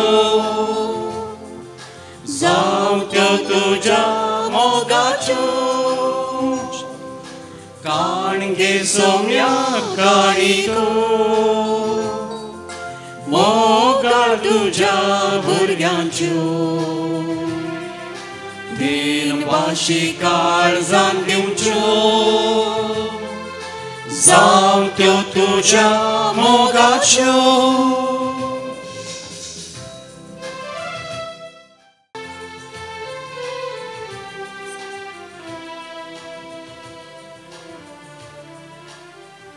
जावं त्यो तुज्या मोगाच्यो. काणगे सोम्या काणिको मोगा तुझ्या भुरग्यांच्यो दिनवाशी काळजान दिवच्यो जावं त्यो तुज्या मोगाच्यो.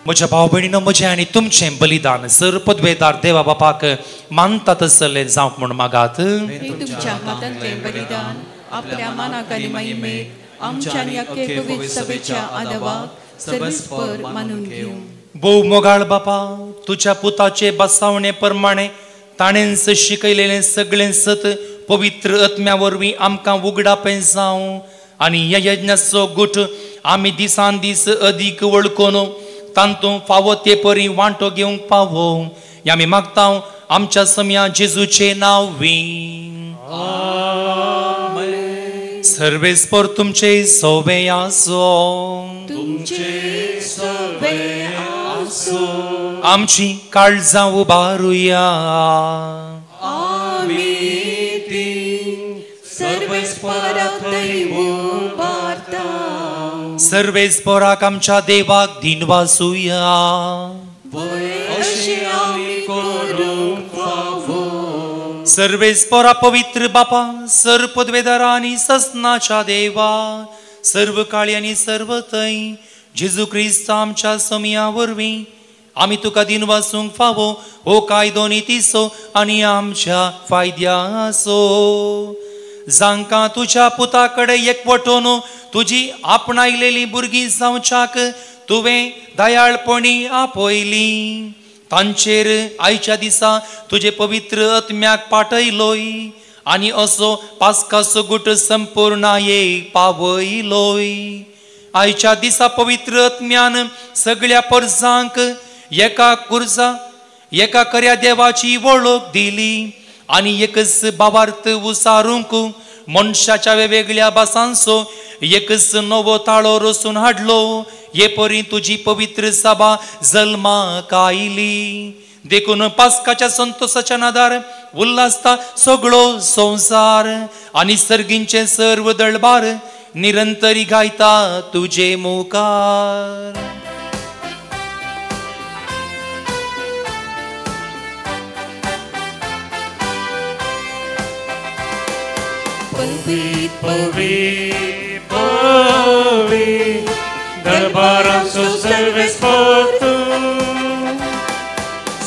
म्हज्या भाव भयणीनो, म्हजें आनी तुमचें बलिदान सर पदवेदार देवा बापाक मानता तसलें जावंक म्हूण मागात. तुमच्या हातांतलें बलिदान आपल्या मानाक आनी महिमेक आमच्या आनी अख्खे पवित्र सभेच्या आदावाक सर्वेस्पर मानून घेवं. भोव मोगाळ बापा, तुज्या पुताचे बसावणे प्रमाणे ताणेंच शिकयलेलें सगळें सत पवित्र आत्म्या वरवीं आमकां उगडापें जावं आनी ह्या यज्ञाचो गुट आमी दिसान दीस अदीक वळखून तांतूं फावो ते परी वांटो घेवंक पावो. ह्या आमी मागता आमच्या सम्या जेजूचे नांवी. सर्वेस्पर तुमचे सोवे आसो. तुमचे सोवे आसो. आमची काळजां उबारुया. आमी ती सर्वेस्पराक थंय उबारता. सर्वेस्पराक आमच्या देवाक दिनवासुया. अशें आमी करूंक फावो. सर्वेस्परा पवित्र बापा, सर्व पदवेदारा आनी ससनाच्या देवा, सर्व काळी आनी सर्व थंय जेजू क्रिस्त आमच्या समया वरवीं आमी तुका दिनवासूंक फावो हो कायदो नितीचो आनी आमच्या फायद्याचो. जांकां तुज्या पुता कडेन एकवटून तुजी आपणायलेली भुरगीं जावच्याक तुवें दयाळपणी आपयली, तांचेर आयच्या दिसा तुजे पवित्र आत्म्याक पाठयलोय आनी असो पास्काचो गुट संपूर्णायेक पावयलोय. आयच्या दिसा पवित्र आत्म्यान सगळ्या परजांक एका कुर्जा एका खऱ्या देवाची वळख दिली आनी एकच भावार्थ उसारूंक मनशाच्या वेगवेगळ्या भासांचो एकच नवो ताळो रचून हाडलो. हे परी तुजी पवित्र सभा जल्माक आयली. देखून पास्काच्या संतोषाच्या नादार उल्हासता सगळो संवसार आनी सर्गींचे सर्व दळबार निरंतरी गायता तुजे मुखार. पवित्र पवित्र पवी दरबाराचो सर्वेस्पर तूं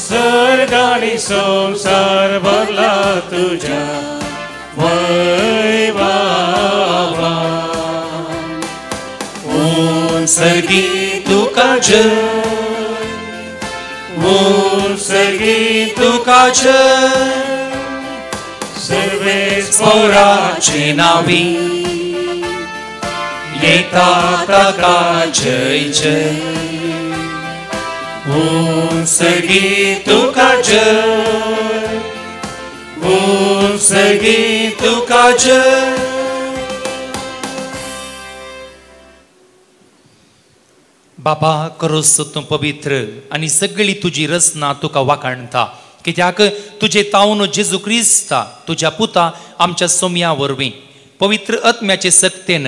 सर्ग आनी संवसार भरला तुज्या वैभवान. उंचगी तुका जय, उंचगी तुका जय, सर्वेस्पराचे नांवी येता ताका जय जय. उंचगी तुका जय, उंचगी तुका जय. बाबा करोस तूं पवित्र आनी सगळी तुजी रचना तुका वाखाणता, कित्याक तुजे तावन जेजू क्रिस्ता तुज्या पुता आमच्या सोम्या वरवीं पवित्र आत्म्याचे सक्तेन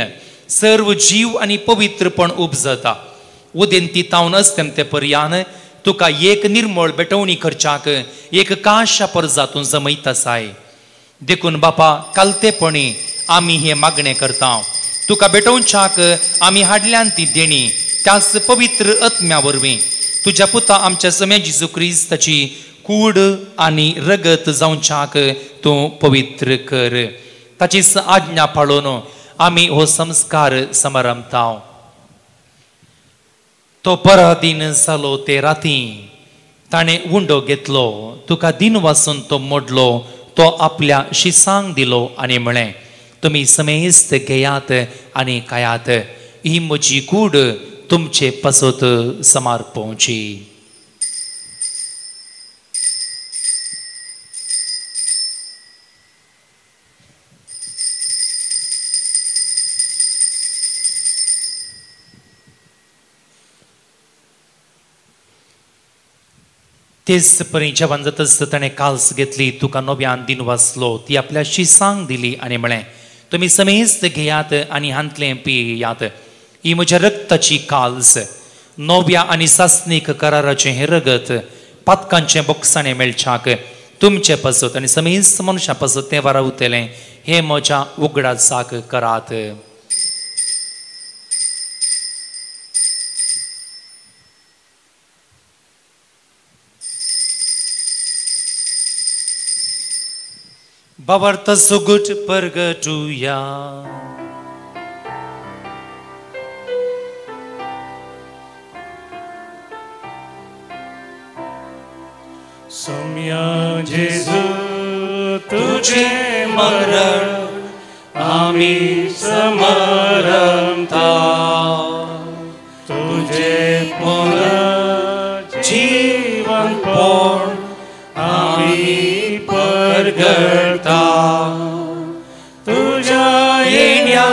सर्व जीव आनी पवित्रपण उपजता. उदेंती तावन असतेम ते पर्यान तुका एक निर्मळ भेटवणी करच्याक एक काशा परजातून जमयत आसाय. देखून बापा कालतेपणी आमी हें मागणें करता, तुका भेटोवच्याक आमी हाडल्यान ती देणी त्याच पवित्र आत्म्या वरवीं तुज्या पुता आमच्या सम्या जेजू क्रिस्ताची कूड आनी रगत जावच्याक तूं पवित्र कर. ताचीच आज्ञा पाळून आमी हो संस्कार समारंभता. तो पराधीन जालो ते राती ताणें उंडो घेतलो, तुका दिन वासून तो मोडलो, तो आपल्या शिसांक दिलो आनी म्हळें, तुमी समेस्त घेयात आनी खायात, ही म्हजी कूड तुमचे पासत समर्पोवची. तेच परी जेवण जातच ताणें काल्स घेतली, तुका नव्यान दिन वाचलो, ती आपल्या शिसांक दिली आनी म्हळें, तुमी समेस्त घेयात आनी हांतलें पियात, ही म्हज्या रक्ताची काल्स, नव्या आनी सासणीक कराराचें हें रगत पातकांचें बोगसाणें मेळच्याक तुमचे पासत आनी समेस्त मनशां पासत तें वारावतलें, हें म्हज्या उगडासाक करात. बाबार्थ सुगूट परगटुया. सोम्या जेजू तुझे मरण आमी समारंभता, तुझे पुनर्जीवनपण आमी परगटता. तुझ्या येण्या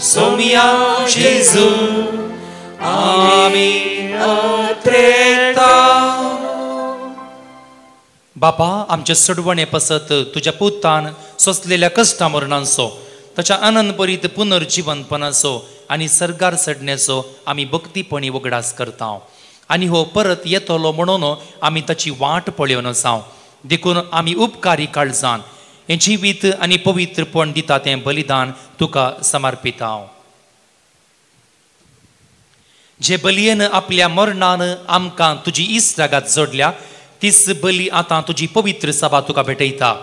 सोम्या जेजू आमी अत्रेता. बापा आमचे सडवणे पसत तुज्या पुतान सोंसलेल्या कश्टा मरणांचो, ताच्या आनंदभरीत पुनर्जिवनपणाचो आनी सर्गार चडण्याचो आमी भक्तीपणी उगडास करता आनी हो परत येतलो म्हणून आमी ताची वाट पळोवन आसा. देखून आमी उपकारी काळजान हें जिवीत आनी पवित्रपण दिता तें बलिदान तुका समर्पिता. जे बलयेन आपल्या मरणान आमकां तुजी इश्टागत जोडल्या तीच बली आतां तुजी पवित्र सभा तुका भेटयता.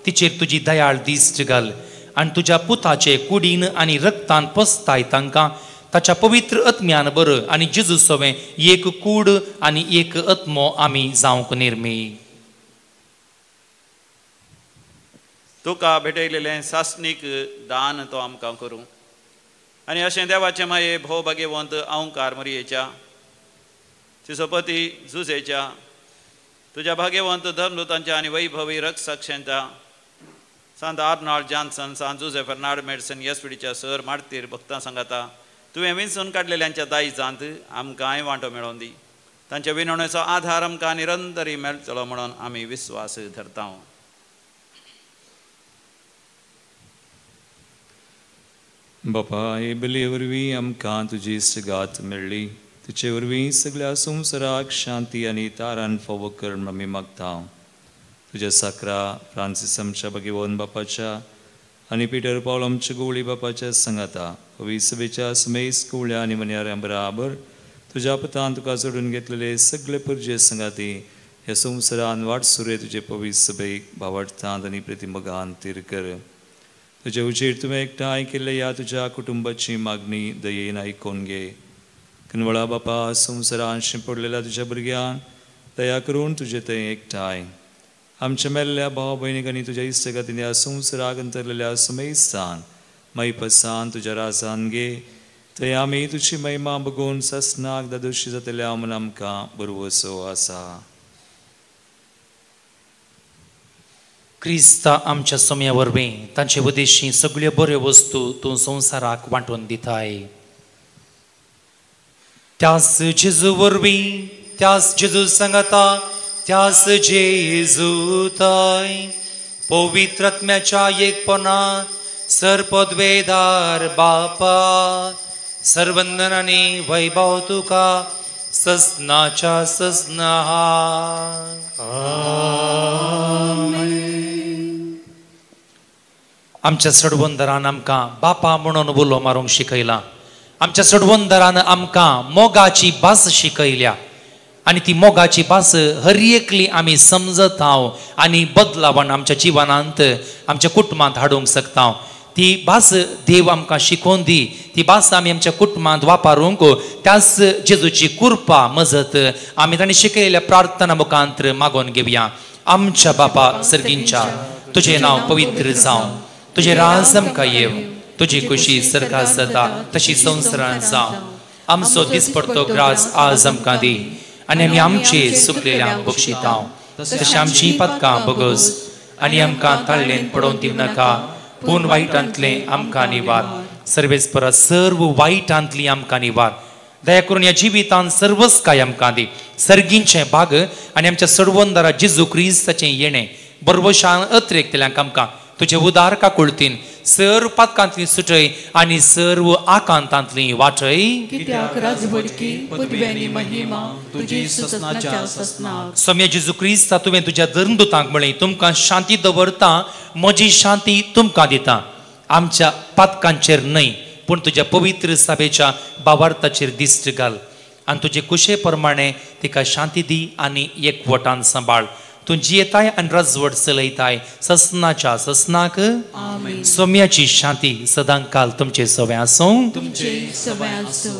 तिचेर तुजी दयाळ दिश्ट घाल आनी तुज्या पुताचे कुडीन आनी रक्तान पसताय तांकां ताच्या पवित्र आत्म्यान बरं आनी जेजू सवें एक कूड आनी एक आत्मो आमी जावंक निर्मी. तुका भेटयलेलें सासणीक दान तो आमकां करूं आनी अशें देवाचें माये भोव भाग्यवंत अहंकार मरयेच्या तिसोपती जुजेच्या तुज्या भाग्यवंत धर्मदूतांच्या आनी वैभवी रक्षाक्षांच्या सांत आर्नॉल्ड जॉन्सन, सांत जुजे फर्नाड मेडसन येसपिडीच्या सर मार्तीर भक्तां सांगाता तुवें विंचून काडलेल्यांच्या दायजांत आमकांय वांटो मेळोवन दी. तांच्या विनवणेचो आधार आमकां निरंतरी मेळटलो म्हणून आमी विस्वास धरता. बापा हे बलये वरवीं आमकां तुजी इश्टागत मेळ्ळी, तिचे वरवीं सगळ्या संवसाराक शांती आनी तारान फावो कर म्हूण आमी मागता. तुज्या साकरा फ्रांसीस आमच्या भगवंत बापाच्या आनी पिटर पावल आमच्या गोवळी बापाच्या सांगाता पवित्र सभेच्या समेस कुवळ्या आनी मन्याऱ्यां बराबर तुज्या पतान तुका जोडून घेतलेले सगळे परजे सांगाती ह्या संवसारान वाट सुरे तुजे पवित्र सभेक भावार्थांत आनी प्रतिमगान तीर कर. तुजे उजेर तुवें एकठांय केल्ले ह्या तुज्या कुटुंबाची मागणी दयेन आयकून घे. कनवळा बापा, संवसारान शिंपडलेल्या तुज्या भुरग्यांक दया करून तुजे थंय एकठांय आमच्या मेल्ल्या भाव भयणीक आनी तुज्या इश्टगातीन ह्या संवसाराक अंतरलेल्या समेस्तान मैपसान तुज्या राजान घे. थंय आमी तुजी महिमा बघून ससनाक दादोशी जातल्या म्हूण आमकां बरवसो आसा. क्रिस्ता आमच्या सोम्या वरवीं तांचे उद्देशी सगळ्यो बऱ्यो वस्तू तूं संवसाराक वांटून दिताय. त्यास जेजू वरवीं, त्यास जेजू सांगाता, त्यास जेजू ताय पवित्र आत्म्याच्या एकपणा सर्पद्वेदार बापा सर्वंदन आनी वैभव तुका ससनाच्या ससना. आमच्या सडवंदरान आमकां बापा म्हणून उलो मारूंक शिकयला. आमच्या सडवंदरान आमकां मोगाची भास शिकयल्या आनी ती मोगाची भास हर एकली आमी समजत हांव आनी बदलावण आमच्या जिवनांत आमच्या कुटुंबांत हाडूंक शकता. ती भास देव आमकां शिकोवन दी. ती भास आमी आमच्या कुटुंबांत वापरूंक त्याच जेजूची कृपा मजत आमी ताणें शिकयलेल्या प्रार्थना मुखांत मागोवन घेवया. आमच्या बापा सर्गींच्या, तुजें नांव पवित्र जावं, तुजें राज आमकां येवं, तुजी खुशी सर्गांत जाता तशी संवसारांत जावं. आमचो दिसपडतो ग्रास आज आमकां दी आनी आमी आमचे सुकलेल्यांक बक्षिता तशें आमची पदकां बगस आनी आमकां ताळ्ळेन पडोवन दिवं नाका, पूण वायटांतलें आमकां निवार. सर्वेस परत सर्व वायटांतली आमकां निवार. दया करून ह्या जिवितान सर्वच काय आमकां दी. सर्गींचें भाग आनी आमच्या सर्वंदरा जेजू क्रिस्ताचें येणें बरवशान अत्रेकतल्यांक आमकां तुजे उदार काकुळतीन सर्व पातकांतली सुटय आनी सर्व आकांतांतली वाटय. कित्याक राजवडकी पदवी आनी महिमा तुजी ससनाच्या ससनाक. सोम्या जेजू क्रिस्ता, तुवें तुज्या धर्मदूतांक म्हळें, तुमकां शांती दवरता, म्हजी शांती तुमकां दिता. आमच्या पातकांचेर न्हय पूण तुज्या पवित्र सभेच्या भावार्थाचेर दिश्ट घाल आनी तुजे कुशे प्रमाणे तिका शांती दी आनी एकवटान सांबाळ. तूं जियेताय आनी रजवट चलयताय ससनाच्या ससनाक. सोम्याची शांती सदांकाल तुमचे सवय आसूं.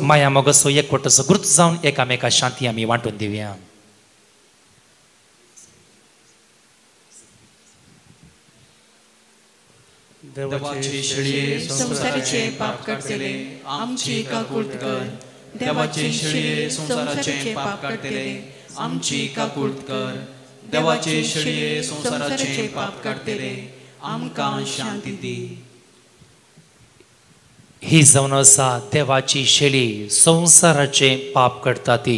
माया मोगाचो एकवटाचो गुर्त जावन एकामेका शांती आमी वांटून दिवया. देवाचे शेळये संवसाराचे पाप काडटले आमची काकूळट कर. देवाचे शेळये संवसाराचे पाप काडटले आमची काकूळट कर. देवाचे शेळये संवसाराचे पाप काडटले आमकां शांती दी. ही जावन आसा देवाची शेळी संवसाराचे पाप काडटा ती,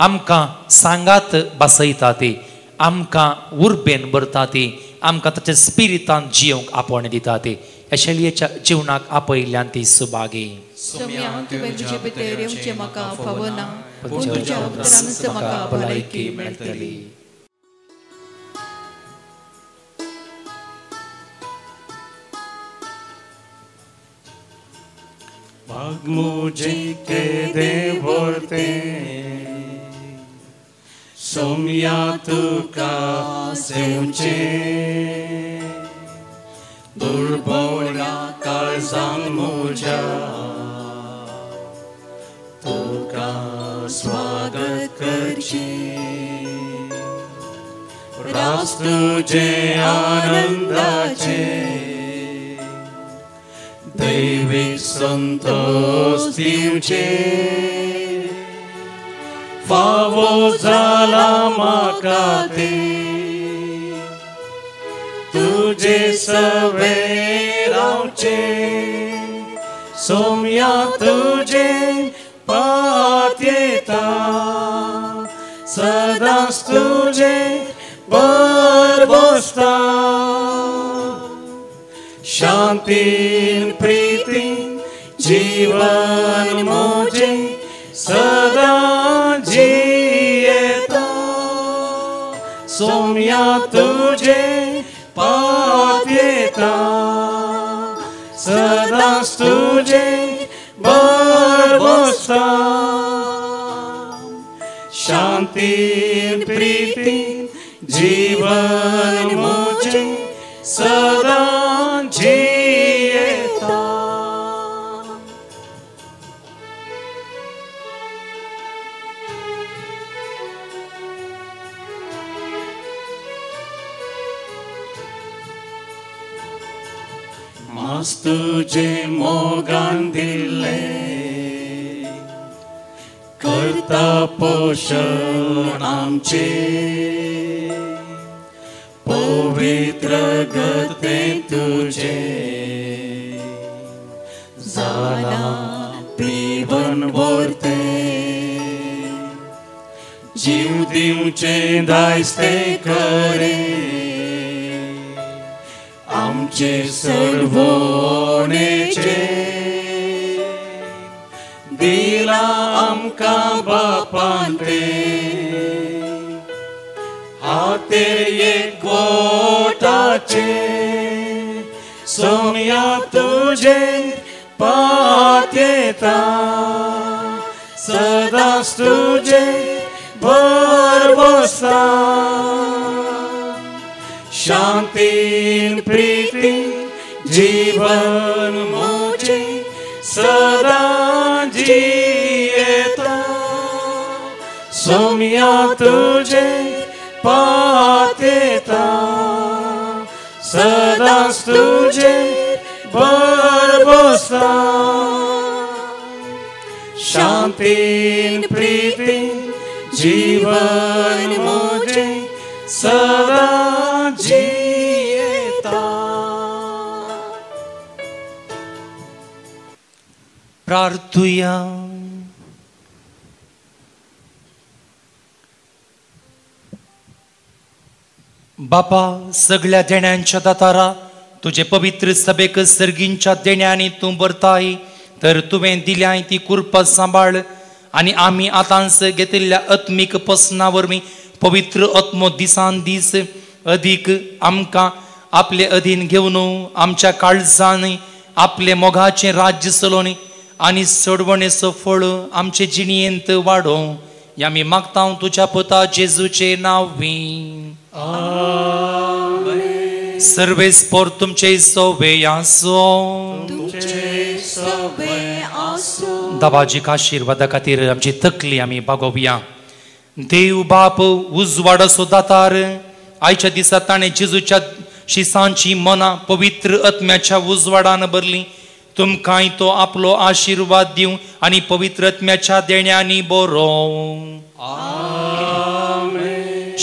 आमकां सांगात बसयता ती, आमकां उर्बेन भरता ती, आमकां ताच्या स्पिरितान जियोंक आपोवणें दिता ती. ह्या शेळयेच्या जिवनाक आपयिल्ल्यान ती सुभागी. सोम्या, तुवें तुजे भितर येवचें म्हाका फावना, पूण तुज्या उतरानच म्हाका भलायकी मेळटली. भाग मुझे के देवते सोम्या तुका सेवचे दुर्बोळ्या काळजान मुझ्या तुका स्वागत करचे. रास तुझे आनंदाचे दैवीक संतोष दिवचे. फावो जाला म्हाका ते तुजे सवे रावचे. सोम्या तुजे पातयेता सदांच तुजे बरबसता. शांतीन प्रीतीन जीवन मुझे सदा जियेता. सोम्या तुझे पातयेता. सदांच तुजे बर बसता शांतीन प्रीतीन जीवन मुझे सदां जियेता. मास तुझे मोगान दिले करता पोषण आमचे पवित्र गते तुझे जाला पिवन वरते जीव दिवचे दायस्ते करे आमचे सर्वोणेचे दिला आमकां बापान ते हातेर एक गोटाचे सोम्या तुझे पात्येता सदांच तुझे भर बसता शांतीन प्रीतीन जीवन मुझे सदां जियेता सोम्या तुझे पात्येता सदांच तुझे बर बसता शांतीन प्रीतीन जीवन मुझे सदां जियेता. प्रार्थुया. बापा सगळ्या देण्यांच्या दातारा तुजे पवित्र सभेक सर्गींच्या देण्यांनी तूं भरताय तर तुवें दिल्याय ती कुरपा सांबाळ आनी आमी आतांच घेतिल्ल्या आत्मीक पसना वरवीं पवित्र आत्मो दिसान दीस अदीक आमकां आपले अधीन घेवन आमच्या काळजांनी आपले मोगाचें राज्य चलोवन आनी सोडवणेचो फळ आमचे जिणेंत वाडोवं ह्या आमी मागता तुज्या पुता जेजूचे नांवी. सर्वेस्पोर तुमचे सोवे आसो. दाबाजीक आशिर्वादा खातीर आमची तकली आमी बागोवया. देव बाप उजवाडाचो दातार आयच्या दिसा ताणें जेजूच्या शिसांची मनां पवित्र आत्म्याच्या उजवाडान भरली. तुमकांय तो आपलो आशिर्वाद दिवं आनी पवित्र आत्म्याच्या देण्यांनी बरोवं.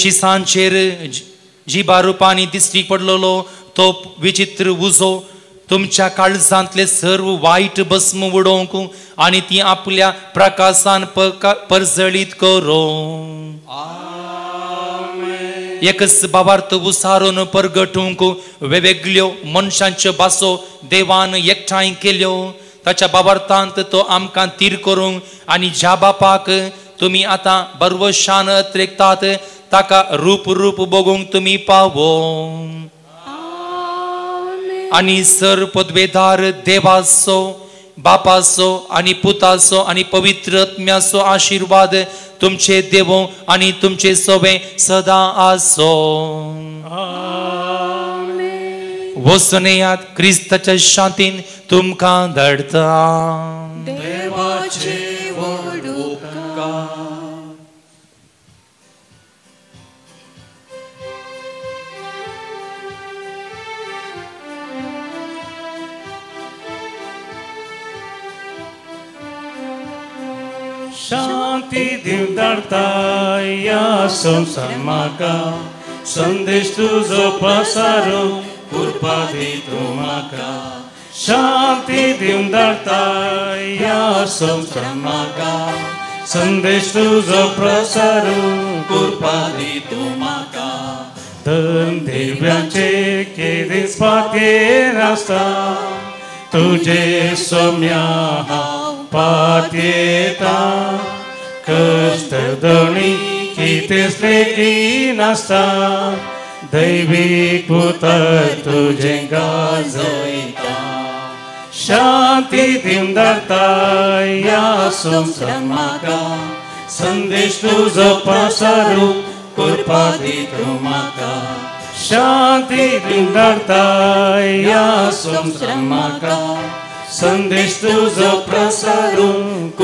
शिसांचेर जिबा रुपांनी दिश्टी पडलेलो तो विचित्र उजो तुमच्या काळजांतले सर्व वायट भस्म उडोवंक आनी ती आपल्या प्रकाशान परजळीत करूं. एकच बाबार्थ उसारून परगटूंक वेगवेगळ्यो मनशांच्यो भासो देवान एकठांय केल्यो. ताच्या बाबार्थांत तो आमकां तीर करूंक आनी ज्या बापाक तुमी आतां बरवशान अत्रेकतात ताका रूप रूप बघूंक तुमी पावो. आनी सर पदवेदार देवाचो बापाचो आनी पुताचो आनी पवित्र आत्म्याचो आशिर्वाद तुमचे देवो आनी तुमचे सोवे सदां आसो. वचून क्रिस्ताच्या शांतीन तुमकां धाडटा. देवाचे व्हड उपकार. शांती दिव धाडता ह्या संवसार म्हाका संदेश तुजो प्रसारू कृपा दी तूं म्हाका. शांती दिव धाडता ह्या संवसार म्हाका संदेश तुजो प्रसारू कृपा दी तूं म्हाका. धन दिव्याचे केदीच पातयेन आसता तुजे सोम्या हांव पातयेता. कश्ट धणी कितेंच लेगीत नासता दैवीक उतर तुजें गाजयता. शांती दिवन धाडता ह्या संवसारान म्हाका संदेश तुजो प्रसारूंक कृपा दी तूं म्हाका शांती दिवन धाडता ह्या संवसारान म्हाका संदेश तुजो प्रसारूंक